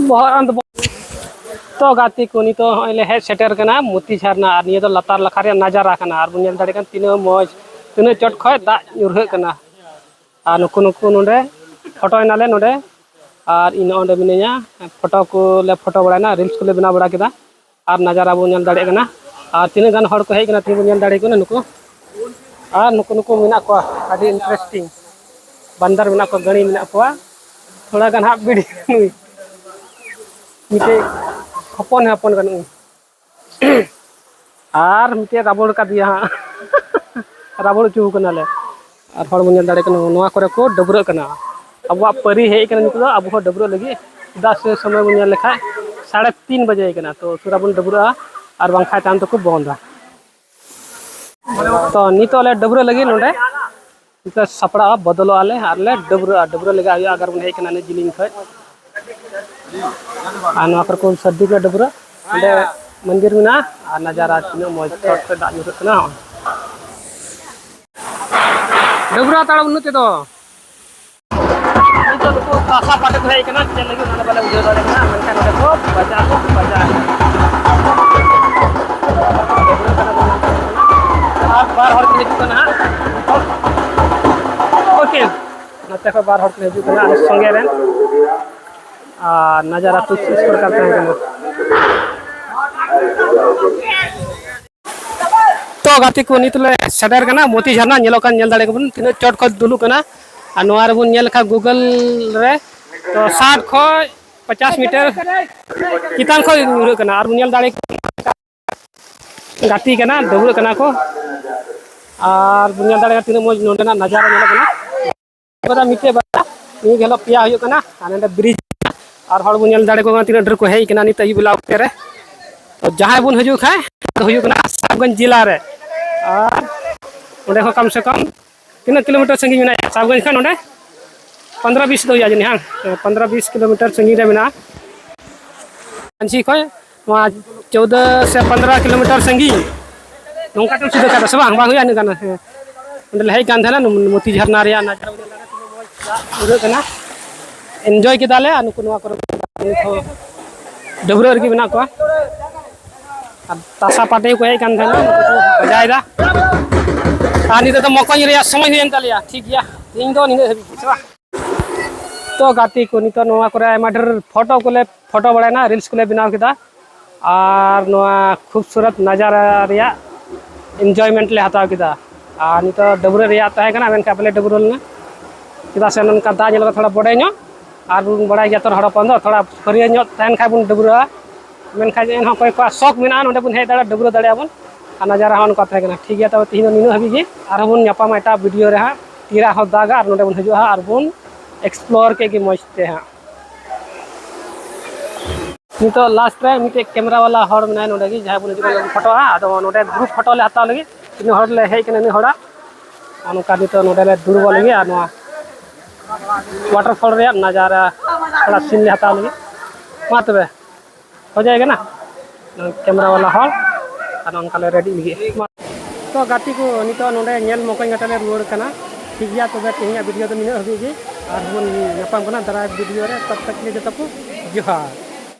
ᱵᱚᱦᱚᱜ ᱨᱟᱱ ᱫᱚ ᱵᱚᱦᱚᱜ᱾ ᱛᱚ ᱜᱟᱛᱮ ᱠᱚ, ᱱᱤᱛᱚᱜ ᱦᱚᱸᱜᱼᱚᱭ ᱞᱮ ᱦᱮᱡ ᱥᱮᱴᱮᱨ ᱠᱟᱱᱟ ᱢᱚᱛᱤ ᱡᱷᱟᱨᱱᱟ, ᱟᱨ ᱱᱤᱭᱟᱹ ᱫᱚ ᱞᱟᱛᱟᱨ ᱞᱟᱠᱷᱟ ᱨᱮᱭᱟᱜ ᱱᱟᱡᱟᱨᱟ ᱠᱟᱱᱟ᱾ ᱟᱨ ᱵᱚᱱ ᱧᱮᱞ ᱫᱟᱲᱮᱭᱟᱜ ᱠᱟᱱᱟ ᱛᱤᱱᱟᱹᱜ ᱢᱚᱡᱽ, ᱛᱤᱱᱟᱹᱜ ᱪᱚᱴ ᱠᱷᱚᱡ ᱫᱟᱜ ᱧᱩᱨᱦᱟᱹᱜ ᱠᱟᱱᱟ᱾ ᱟᱨ ᱱᱩᱠᱩ, ᱱᱩᱠᱩ ᱱᱚᱰᱮ ᱯᱷᱳᱴᱳᱭ ᱱᱟᱞᱮ ᱱᱚᱰᱮ᱾ ᱟᱨ ᱤᱧ ᱱᱚᱜᱼᱚᱸᱰᱮ ᱢᱤᱱᱟᱹᱧᱟ᱾ ᱯᱷᱳᱴᱳ ᱠᱚᱞᱮ ᱯᱷᱳᱴᱳ ᱵᱟᱲᱟᱭᱮᱱᱟ, ᱨᱤᱞᱥ ᱠᱚᱞᱮ ᱵᱮᱱᱟᱣ ᱵᱟᱲᱟ ᱠᱮᱫᱟ᱾ ᱟᱨ ᱱᱟᱡᱟᱨᱟ ᱵᱚᱱ ᱧᱮᱞ ᱫᱟᱲᱮᱭᱟᱜ ᱠᱟᱱᱟ᱾ ᱟᱨ ᱛᱤᱱᱟᱹᱜ ᱜᱟᱱ ᱦᱚᱲ ᱠᱚ ᱦᱮᱡ ᱠᱟᱱᱟ, ᱛᱤᱦᱤᱧ ᱵᱚᱱ ᱧᱮᱞ ᱫᱟᱲᱮᱭᱟᱠᱚ ᱠᱟᱱᱟ ᱱᱩᱠᱩ᱾ ᱟᱨ ᱱᱩᱠᱩ ᱱᱩᱠᱩ ᱢᱮᱱᱟᱜ ᱠᱚᱣᱟ, ᱟᱹᱰᱤ interesting ᱵᱟᱱᱫᱟᱨ ᱢᱮᱱᱟᱜ ᱠᱚᱣᱟ, ᱜᱟᱹᱲᱤ ᱢᱮᱱᱟᱜ ᱠᱚᱣᱟ᱾ ᱛᱷᱚᱲᱟ ᱜᱟᱱ ᱦᱟᱸᱜ ᱵᱤᱰᱤ ᱱᱩᱭ ᱢᱤᱫᱴᱮᱡ ᱦᱚᱯᱚᱱ ᱦᱚᱯᱚᱱ ᱜᱟᱱᱚᱜᱼᱟ᱾ ᱟᱨ ᱢᱤᱫᱴᱮᱡ ᱨᱟᱵᱚᱲ ᱠᱟᱫᱮᱭᱟ ᱦᱟᱸᱜ᱾ ᱨᱟᱵᱚᱲ ᱦᱚᱪᱚ ᱠᱟᱱᱟᱞᱮ᱾ ᱟᱨ ᱦᱚᱲ ᱵᱚᱱ ᱧᱮᱞ ᱫᱟᱲᱮᱭᱟᱜ ᱠᱟᱱᱟ, ᱱᱚᱣᱟ ᱠᱚᱨᱮ ᱠᱚ ᱰᱟᱹᱵᱽᱨᱟᱹᱜ ᱠᱟᱱᱟ᱾ ᱟᱵᱚᱣᱟᱜ ᱯᱟᱹᱨᱤ ᱦᱮᱡ ᱠᱟᱱᱟ ᱱᱤᱛᱚᱜ ᱫᱚ ᱟᱵᱚ ᱦᱚᱸ ᱰᱟᱹᱵᱽᱨᱟᱹᱜ ᱞᱟᱹᱜᱤᱫ᱾ ᱪᱮᱫᱟᱜ ᱥᱮ ᱥᱚᱢᱚᱭ ᱵᱚᱱ ᱧᱮᱞ ᱞᱮᱠᱷᱟᱡ ᱥᱟᱲᱮ ᱛᱤᱱ ᱵᱟᱡᱮ ᱠᱟᱱᱟ, ᱛᱚ ᱩᱥᱟᱹᱨᱟ ᱵᱚᱱ ᱰᱟᱹᱵᱽᱨᱟᱹᱜᱼᱟ, ᱟᱨ ᱵᱟᱝᱠᱷᱟᱡ ᱛᱟᱭᱚᱢ ᱛᱮᱠᱚ ᱵᱚᱱᱫᱟ᱾ ᱛᱚ ᱱᱤᱛᱚᱜ ᱞᱮ ᱰᱟᱹᱵᱽᱨᱟᱹᱜ ᱞᱟᱹᱜᱤᱫ ᱱᱚᱰᱮ᱾ ᱱᱤᱛᱚᱜ ᱥᱟᱯᱲᱟᱜᱼᱟ, ᱵᱚᱫᱚᱞᱚᱜᱼᱟ ᱞᱮ ᱟᱨ ᱞᱮ ᱰᱟᱹᱵᱽᱨᱟᱹᱜᱼᱟ᱾ ᱰᱟᱹᱵᱽᱨᱟᱹᱜ ᱞᱟᱹᱜᱤᱫ ᱦᱩᱭᱩᱜᱼᱟ, ᱟᱜᱟᱨ ᱵᱚᱱ ᱦᱮᱡ ᱠᱟᱱᱟ ᱤᱱᱟᱹᱜ ᱡᱤᱞᱤᱧ ᱠᱷᱚᱡ᱾ ᱟᱨ ᱱᱚᱣᱟ ᱠᱚᱨᱮ ᱠᱚ ᱥᱟᱹᱨᱫᱤ ᱠᱚ ᱰᱟᱹᱵᱽᱨᱟᱹᱜ᱾ ᱚᱸᱰᱮ ᱢᱚᱱᱫᱤᱨ ᱢᱮᱱᱟᱜᱼᱟ ᱟᱨ ᱱᱟᱡᱟᱨᱟ ᱛᱤᱱᱟᱹᱜ ᱢᱚᱡᱽ ᱪᱚᱴ ᱠᱷᱚᱡ ᱫᱟᱜ ᱧᱩᱨᱦᱟᱹᱜ ᱠᱟᱱᱟ᱾ ᱰᱟᱹᱵᱽᱨᱟᱹ ᱦᱟᱛᱟᱲ ᱵᱟᱹᱱᱩᱜ ᱛᱮᱫᱚ᱾ ᱱᱤᱛᱚᱜ ᱫᱚᱠᱚ ᱛᱟᱥᱟ ᱯᱟᱴᱮ ᱠᱚ ᱦᱮᱡ ᱠᱟᱱᱟ, ᱪᱮᱫ ᱞᱟᱹᱜᱤᱫ ᱚᱱᱟ ᱫᱚ ᱵᱟᱞᱮ ᱵᱩᱡᱷᱟᱹᱣ ᱫᱟᱲᱮᱭᱟᱜ ᱠᱟᱱᱟ, ᱢᱮᱱᱠᱷᱟᱱ ᱱᱚᱰᱮ ᱠᱚ ᱵᱟᱡᱟᱣ ᱠᱚ ᱵᱟᱡᱟᱣ ᱠᱟᱱᱟ᱾ ᱟᱨ ᱵᱟᱨ ᱦᱚᱲ ᱠᱤᱱ ᱦᱤᱡᱩᱜ ᱠᱟᱱᱟ ᱦᱟᱸᱜ᱾ ᱳᱠᱮ, ᱱᱚᱛᱮ ᱠᱷᱚᱱ ᱵᱟᱨ ᱦᱚᱲ ᱠᱤᱱ ᱦᱤᱡᱩᱜ ᱠᱟᱱᱟ ᱟᱞᱮ ᱥᱚᱸᱜᱮ ᱨᱮᱱ᱾ ᱟᱨ ᱱᱟᱡᱟᱨᱟ ᱠᱩᱪ ᱤᱥ ᱯᱨᱚᱠᱟᱨ ᱛᱟᱦᱮᱸ ᱠᱟᱱᱟ᱾ ᱛᱚ ᱜᱟᱛᱮ ᱠᱚ, ᱱᱤᱛ ᱞᱮ ᱥᱮᱴᱮᱨ ᱠᱟᱱᱟ ᱢᱳᱛᱤ ᱡᱷᱟᱨᱱᱟ᱾ ᱧᱮᱞᱚᱜ ᱠᱟᱱ, ᱧᱮᱞ ᱫᱟᱲᱮ ᱠᱚᱵᱚᱱ ᱛᱤᱱᱟᱹᱜ ᱪᱚᱴ ᱠᱷᱚᱱ ᱫᱩᱞᱩᱜ ᱠᱟᱱᱟ᱾ ᱟᱨ ᱱᱚᱣᱟ ᱨᱮᱵᱚᱱ ᱧᱮᱞ ᱞᱮᱠᱷᱟᱱ Google ᱨᱮ, ᱛᱚ ᱥᱟᱴ ᱠᱷᱚᱱ ᱯᱚᱪᱟᱥ ᱢᱤᱴᱟᱨ ᱪᱮᱛᱟᱱ ᱠᱷᱚᱱ ᱧᱩᱨᱦᱟᱹᱜ ᱠᱟᱱᱟ᱾ ᱟᱨ ᱵᱚᱱ ᱧᱮᱞ ᱫᱟᱲᱮ ᱜᱟᱛᱮ ᱠᱟᱱᱟ, ᱰᱟᱹᱵᱽᱨᱟᱹᱜ ᱠᱟᱱᱟ ᱠᱚ᱾ ᱟᱨ ᱵᱚᱱ ᱧᱮᱞ ᱫᱟᱲᱮᱭᱟᱜᱼᱟ ᱛᱤᱱᱟᱹᱜ ᱢᱚᱡᱽ ᱱᱚᱸᱰᱮᱱᱟᱜ ᱱᱟᱡᱟᱨᱟ ᱧᱮᱞᱚᱜ ᱠᱟᱱᱟ᱾ ᱠᱟᱫᱟ ᱢᱤᱫᱴᱮᱡ ᱵᱟᱨᱭᱟ, ᱱᱤᱭᱟᱹ ᱜᱮ ᱦᱤᱞᱳᱜ ᱯᱮᱭᱟ ᱦᱩᱭᱩᱜ ᱠᱟᱱᱟ᱾ ᱟᱨ ᱱᱚᱸᱰᱮ bridge, ᱟᱨ ᱦᱚᱲ ᱵᱚᱱ ᱧᱮᱞ ᱫᱟᱲᱮ ᱠᱚ ᱠᱟᱱᱟ ᱛᱤᱱᱟᱹᱜ ᱰᱷᱮᱨ ᱠᱚ ᱦᱮᱡ ᱠᱟᱱᱟ ᱱᱤᱛ ᱟᱹᱭᱩᱵ ᱵᱮᱞᱟ ᱚᱠᱛᱮ ᱨᱮ᱾ ᱛᱚ ᱡᱟᱦᱟᱸᱭ ᱵᱚᱱ ᱦᱤᱡᱩᱜ ᱠᱷᱟᱡ, ᱫᱚ ᱦᱩᱭᱩᱜ ᱠᱟᱱᱟ ᱥᱟᱦᱮᱵᱽᱜᱚᱸᱡᱽ ᱡᱮᱞᱟ ᱨᱮ᱾ ᱟᱨ ᱚᱸᱰᱮ ᱠᱷᱚᱱ ᱠᱚᱢ ᱥᱮ ᱠᱚᱢ ᱛᱤᱱᱟᱹᱜ ᱠᱤᱞᱳᱢᱤᱴᱟᱨ ᱥᱟᱺᱜᱤᱧ ᱢᱮᱱᱟᱜᱼᱟ ᱥᱟᱦᱮᱵᱽᱜᱚᱸᱡᱽ ᱠᱷᱚᱱ ᱱᱚᱸᱰᱮ? ᱯᱚᱱᱫᱽᱨᱚ ᱵᱤᱥ ᱫᱚ ᱦᱩᱭᱩᱜᱼᱟ ᱡᱟᱹᱱᱤᱡ, ᱦᱟᱝ? ᱦᱮᱸ, ᱯᱚᱱᱫᱽᱨᱚ ᱵᱤᱥ ᱠᱤᱞᱳᱢᱤᱴᱟᱨ ᱥᱟᱺᱜᱤᱧ ᱨᱮ ᱢᱮᱱᱟᱜᱼᱟ᱾ ᱢᱟᱹᱡᱷᱤ ᱠᱷᱚᱱ ᱱᱚᱣᱟ ᱪᱳᱫᱽᱫᱚ ᱥᱮ ᱯᱚᱱᱫᱽᱨᱚ ᱠᱤᱞᱳᱢᱤᱴᱟᱨ ᱥᱟᱺᱜᱤᱧ, ᱱᱚᱝᱠᱟ ᱛᱮᱢ ᱥᱤᱫᱷᱟᱹ ᱠᱟᱜ ᱫᱚ ᱥᱮ ᱵᱟᱝ? ᱵᱟᱝ ᱦᱩᱭᱩᱜᱼᱟ ᱤᱱᱟᱹᱜ ᱜᱟᱱ᱾ ᱦᱮᱸ, ᱚᱸᱰᱮ ᱞᱮ ᱦᱮᱡ ᱠᱟᱱ ᱛᱟᱦᱮᱱᱟ ᱢᱚᱛᱤ ᱡᱷᱟᱨᱱᱟ ᱨᱮᱭᱟᱜ ᱱᱟᱡᱟᱨᱟ ᱧᱮᱞ ᱠᱟᱛᱮ ᱯᱩᱨᱟᱹᱜ ᱠᱟᱱᱟ᱾ Enjoy ᱠᱮᱫᱟᱞᱮ᱾ ᱟᱨ ᱱᱩᱠᱩ ᱱᱚᱣᱟ ᱠᱚᱨᱮ ᱱᱤᱛ ᱦᱚᱸ ᱰᱟᱹᱵᱽᱨᱟᱹᱜ ᱨᱮᱜᱮ ᱢᱮᱱᱟᱜ ᱠᱚᱣᱟ᱾ ᱟᱨ ᱛᱟᱥᱟ ᱯᱟᱴᱤ ᱠᱚ ᱦᱮᱡ ᱠᱟᱱ ᱛᱟᱦᱮᱱᱟ, ᱱᱩᱠᱩ ᱠᱚ ᱵᱟᱡᱟᱭᱮᱫᱟ᱾ ᱟᱨ ᱱᱤᱛᱚᱜ ᱫᱚ ᱢᱚᱠᱚᱧ ᱨᱮᱭᱟᱜ ᱥᱚᱢᱚᱭ ᱦᱩᱭᱮᱱ ᱛᱟᱞᱮᱭᱟ᱾ ᱴᱷᱤᱠ ᱜᱮᱭᱟ, ᱛᱮᱦᱮᱧ ᱫᱚ ᱱᱤᱱᱟᱹᱜ ᱦᱟᱹᱵᱤᱡ ᱜᱮ, ᱥᱮ ᱵᱟᱝ? ᱛᱚ ᱜᱟᱛᱮ ᱠᱚ, ᱱᱤᱛᱚᱜ ᱱᱚᱣᱟ ᱠᱚᱨᱮ ᱟᱭᱢᱟ ᱰᱷᱮᱨ ᱯᱷᱳᱴᱳ ᱠᱚᱞᱮ ᱯᱷᱳᱴᱳ ᱵᱟᱲᱟᱭᱮᱱᱟ, ᱨᱤᱞᱥ ᱠᱚᱞᱮ ᱵᱮᱱᱟᱣ ᱠᱮᱫᱟ, ᱟᱨ ᱱᱚᱣᱟ ᱠᱷᱩᱵᱥᱩᱨᱚᱛ ᱱᱟᱡᱟᱨᱟ ᱨᱮᱭᱟᱜ ᱮᱱᱡᱚᱭᱢᱮᱱᱴ ᱞᱮ ᱦᱟᱛᱟᱣ ᱠᱮᱫᱟ᱾ ᱟᱨ ᱱᱤᱛᱚᱜ ᱰᱟᱹᱵᱽᱨᱟᱹ ᱨᱮᱭᱟᱜ ᱛᱟᱦᱮᱸ ᱠᱟᱱᱟ, ᱢᱮᱱᱠᱷᱟᱱ ᱵᱟᱞᱮ ᱰᱟᱹᱵᱽᱨᱟᱹ ᱞᱮᱱᱟ, ᱪᱮᱫᱟᱜ ᱥᱮ ᱱᱚᱝᱠᱟ ᱫᱟᱜ ᱧᱮᱞ ᱠᱟᱛᱮ ᱛᱷᱚᱲᱟ ᱵᱚᱰᱮ ᱧᱚᱜ, ᱟᱨ ᱵᱚᱱ ᱵᱟᱲᱟᱭ ᱜᱮᱭᱟ ᱛᱚ, ᱦᱚᱲ ᱦᱚᱯᱚᱱ ᱫᱚ ᱛᱷᱚᱲᱟ ᱯᱷᱟᱹᱨᱭᱟᱹ ᱧᱚᱜ ᱛᱟᱦᱮᱱ ᱠᱷᱟᱡ ᱵᱚᱱ ᱰᱟᱹᱵᱽᱨᱟᱹᱜᱼᱟ᱾ ᱢᱮᱱᱠᱷᱟᱱ ᱮᱱᱦᱚᱸ ᱚᱠᱚᱭ ᱠᱚᱣᱟᱜ ᱥᱚᱠ ᱢᱮᱱᱟᱜᱼᱟ, ᱱᱚᱸᱰᱮ ᱵᱚᱱ ᱦᱮᱡ ᱫᱟᱲᱮᱭᱟᱜᱼᱟ, ᱰᱟᱹᱵᱽᱨᱟᱹ ᱫᱟᱲᱮᱭᱟᱜᱼᱟ ᱵᱚᱱ᱾ ᱟᱨ ᱱᱟᱡᱟᱨᱟ ᱦᱚᱸ ᱱᱚᱝᱠᱟ ᱛᱟᱦᱮᱸ ᱠᱟᱱᱟ᱾ ᱴᱷᱤᱠ ᱜᱮᱭᱟ, ᱛᱚᱵᱮ ᱛᱮᱦᱮᱧ ᱫᱚ ᱱᱤᱱᱟᱹᱜ ᱦᱟᱹᱵᱤᱡ ᱜᱮ, ᱟᱨᱦᱚᱸ ᱵᱚᱱ ᱧᱟᱯᱟᱢᱟ ᱮᱴᱟᱜ ᱵᱷᱤᱰᱤᱭᱳ ᱨᱮ ᱦᱟᱸᱜ᱾ ᱛᱤᱨᱟᱜ ᱦᱚᱸ ᱫᱟᱜᱟ ᱟᱨ ᱱᱚᱸᱰᱮ ᱵᱚᱱ ᱦᱤᱡᱩᱜᱼᱟ ᱦᱟᱸᱜ, ᱟᱨ ᱵᱚᱱ ᱮᱠᱥᱯᱞᱳᱨ ᱠᱮᱫ ᱜᱮ ᱢᱚᱡᱽ ᱛᱮ ᱦᱟᱸᱜ᱾ ᱱᱤᱛᱚᱜ ᱞᱟᱥᱴ ᱨᱮ ᱢᱤᱫᱴᱮᱡ ᱠᱮᱢᱮᱨᱟ ᱵᱟᱞᱟ ᱦᱚᱲ ᱢᱮᱱᱟᱭᱟ ᱱᱚᱸᱰᱮ ᱜᱮ, ᱡᱟᱦᱟᱸᱭ ᱵᱚᱱ ᱦᱤᱡᱩᱜ ᱠᱟᱱᱟ ᱯᱷᱳᱴᱳᱜᱼᱟ᱾ ᱟᱫᱚ ᱱᱚᱸᱰᱮ ᱜᱨᱩᱯ ᱯᱷᱳᱴᱳ ᱞᱮ ᱦᱟᱛᱟᱣ ᱞᱟᱹᱜᱤᱫ, ᱛᱤᱱᱟᱹᱜ ᱦᱚᱲ ᱞᱮ ᱦᱮᱡ ᱠᱟᱱᱟ ᱤᱱᱟᱹᱜ ᱦᱚᱲᱟᱜ᱾ ᱟᱨ ᱱᱚᱝᱠᱟ ᱱᱤᱛᱚᱜ ᱱᱚᱸᱰᱮ ᱞᱮ ᱫᱩᱲᱩᱵᱚᱜ ᱞᱟᱹᱜᱤᱫ ᱟᱨ ᱱᱚᱣᱟ ᱣᱟᱴᱟᱨ ᱯᱷᱚᱞ ᱨᱮᱭᱟᱜ ᱱᱟᱡᱟᱨᱟ ᱛᱷᱚᱲᱟ ᱥᱤᱱ ᱞᱮ ᱦᱟᱛᱟᱣ ᱞᱟᱹᱜᱤᱫ᱾ ᱢᱟ ᱛᱚᱵᱮ᱾ ᱦᱚ ᱡᱟᱭᱜᱟ ᱱᱟ, ᱠᱮᱢᱮᱨᱟ ᱵᱟᱞᱟ ᱦᱚᱲ ᱟᱨ ᱚᱱᱠᱟ ᱞᱮ ᱨᱮᱰᱤ ᱞᱟᱹᱜᱤᱫ᱾ ᱛᱚ ᱜᱟᱛᱮ ᱠᱚ, ᱱᱤᱛᱚᱜ ᱱᱚᱰᱮ ᱧᱮᱞ ᱢᱚᱠᱚᱧ ᱠᱟᱛᱮ ᱞᱮ ᱨᱩᱣᱟᱹᱲ ᱠᱟᱱᱟ᱾ ᱴᱷᱤᱠ ᱜᱮᱭᱟ, ᱛᱚᱵᱮ ᱛᱮᱦᱮᱧᱟᱜ ᱵᱷᱤᱰᱤᱭᱳ ᱫᱚ ᱱᱤᱱᱟᱹᱜ ᱦᱟᱹᱵᱤᱡ ᱜᱮ, ᱟᱨᱦᱚᱸ ᱵᱚᱱ ᱧᱟᱯᱟᱢ ᱠᱟᱱᱟ ᱫᱟᱨᱟᱭ ᱵᱷᱤᱰᱤᱭᱳ ᱨᱮ᱾ ᱛᱚᱵ ᱛᱚᱠ ᱠᱮ ᱞᱤᱭᱮ ᱡᱚᱛᱚ ᱠᱚ ᱡᱚᱦᱟᱨ᱾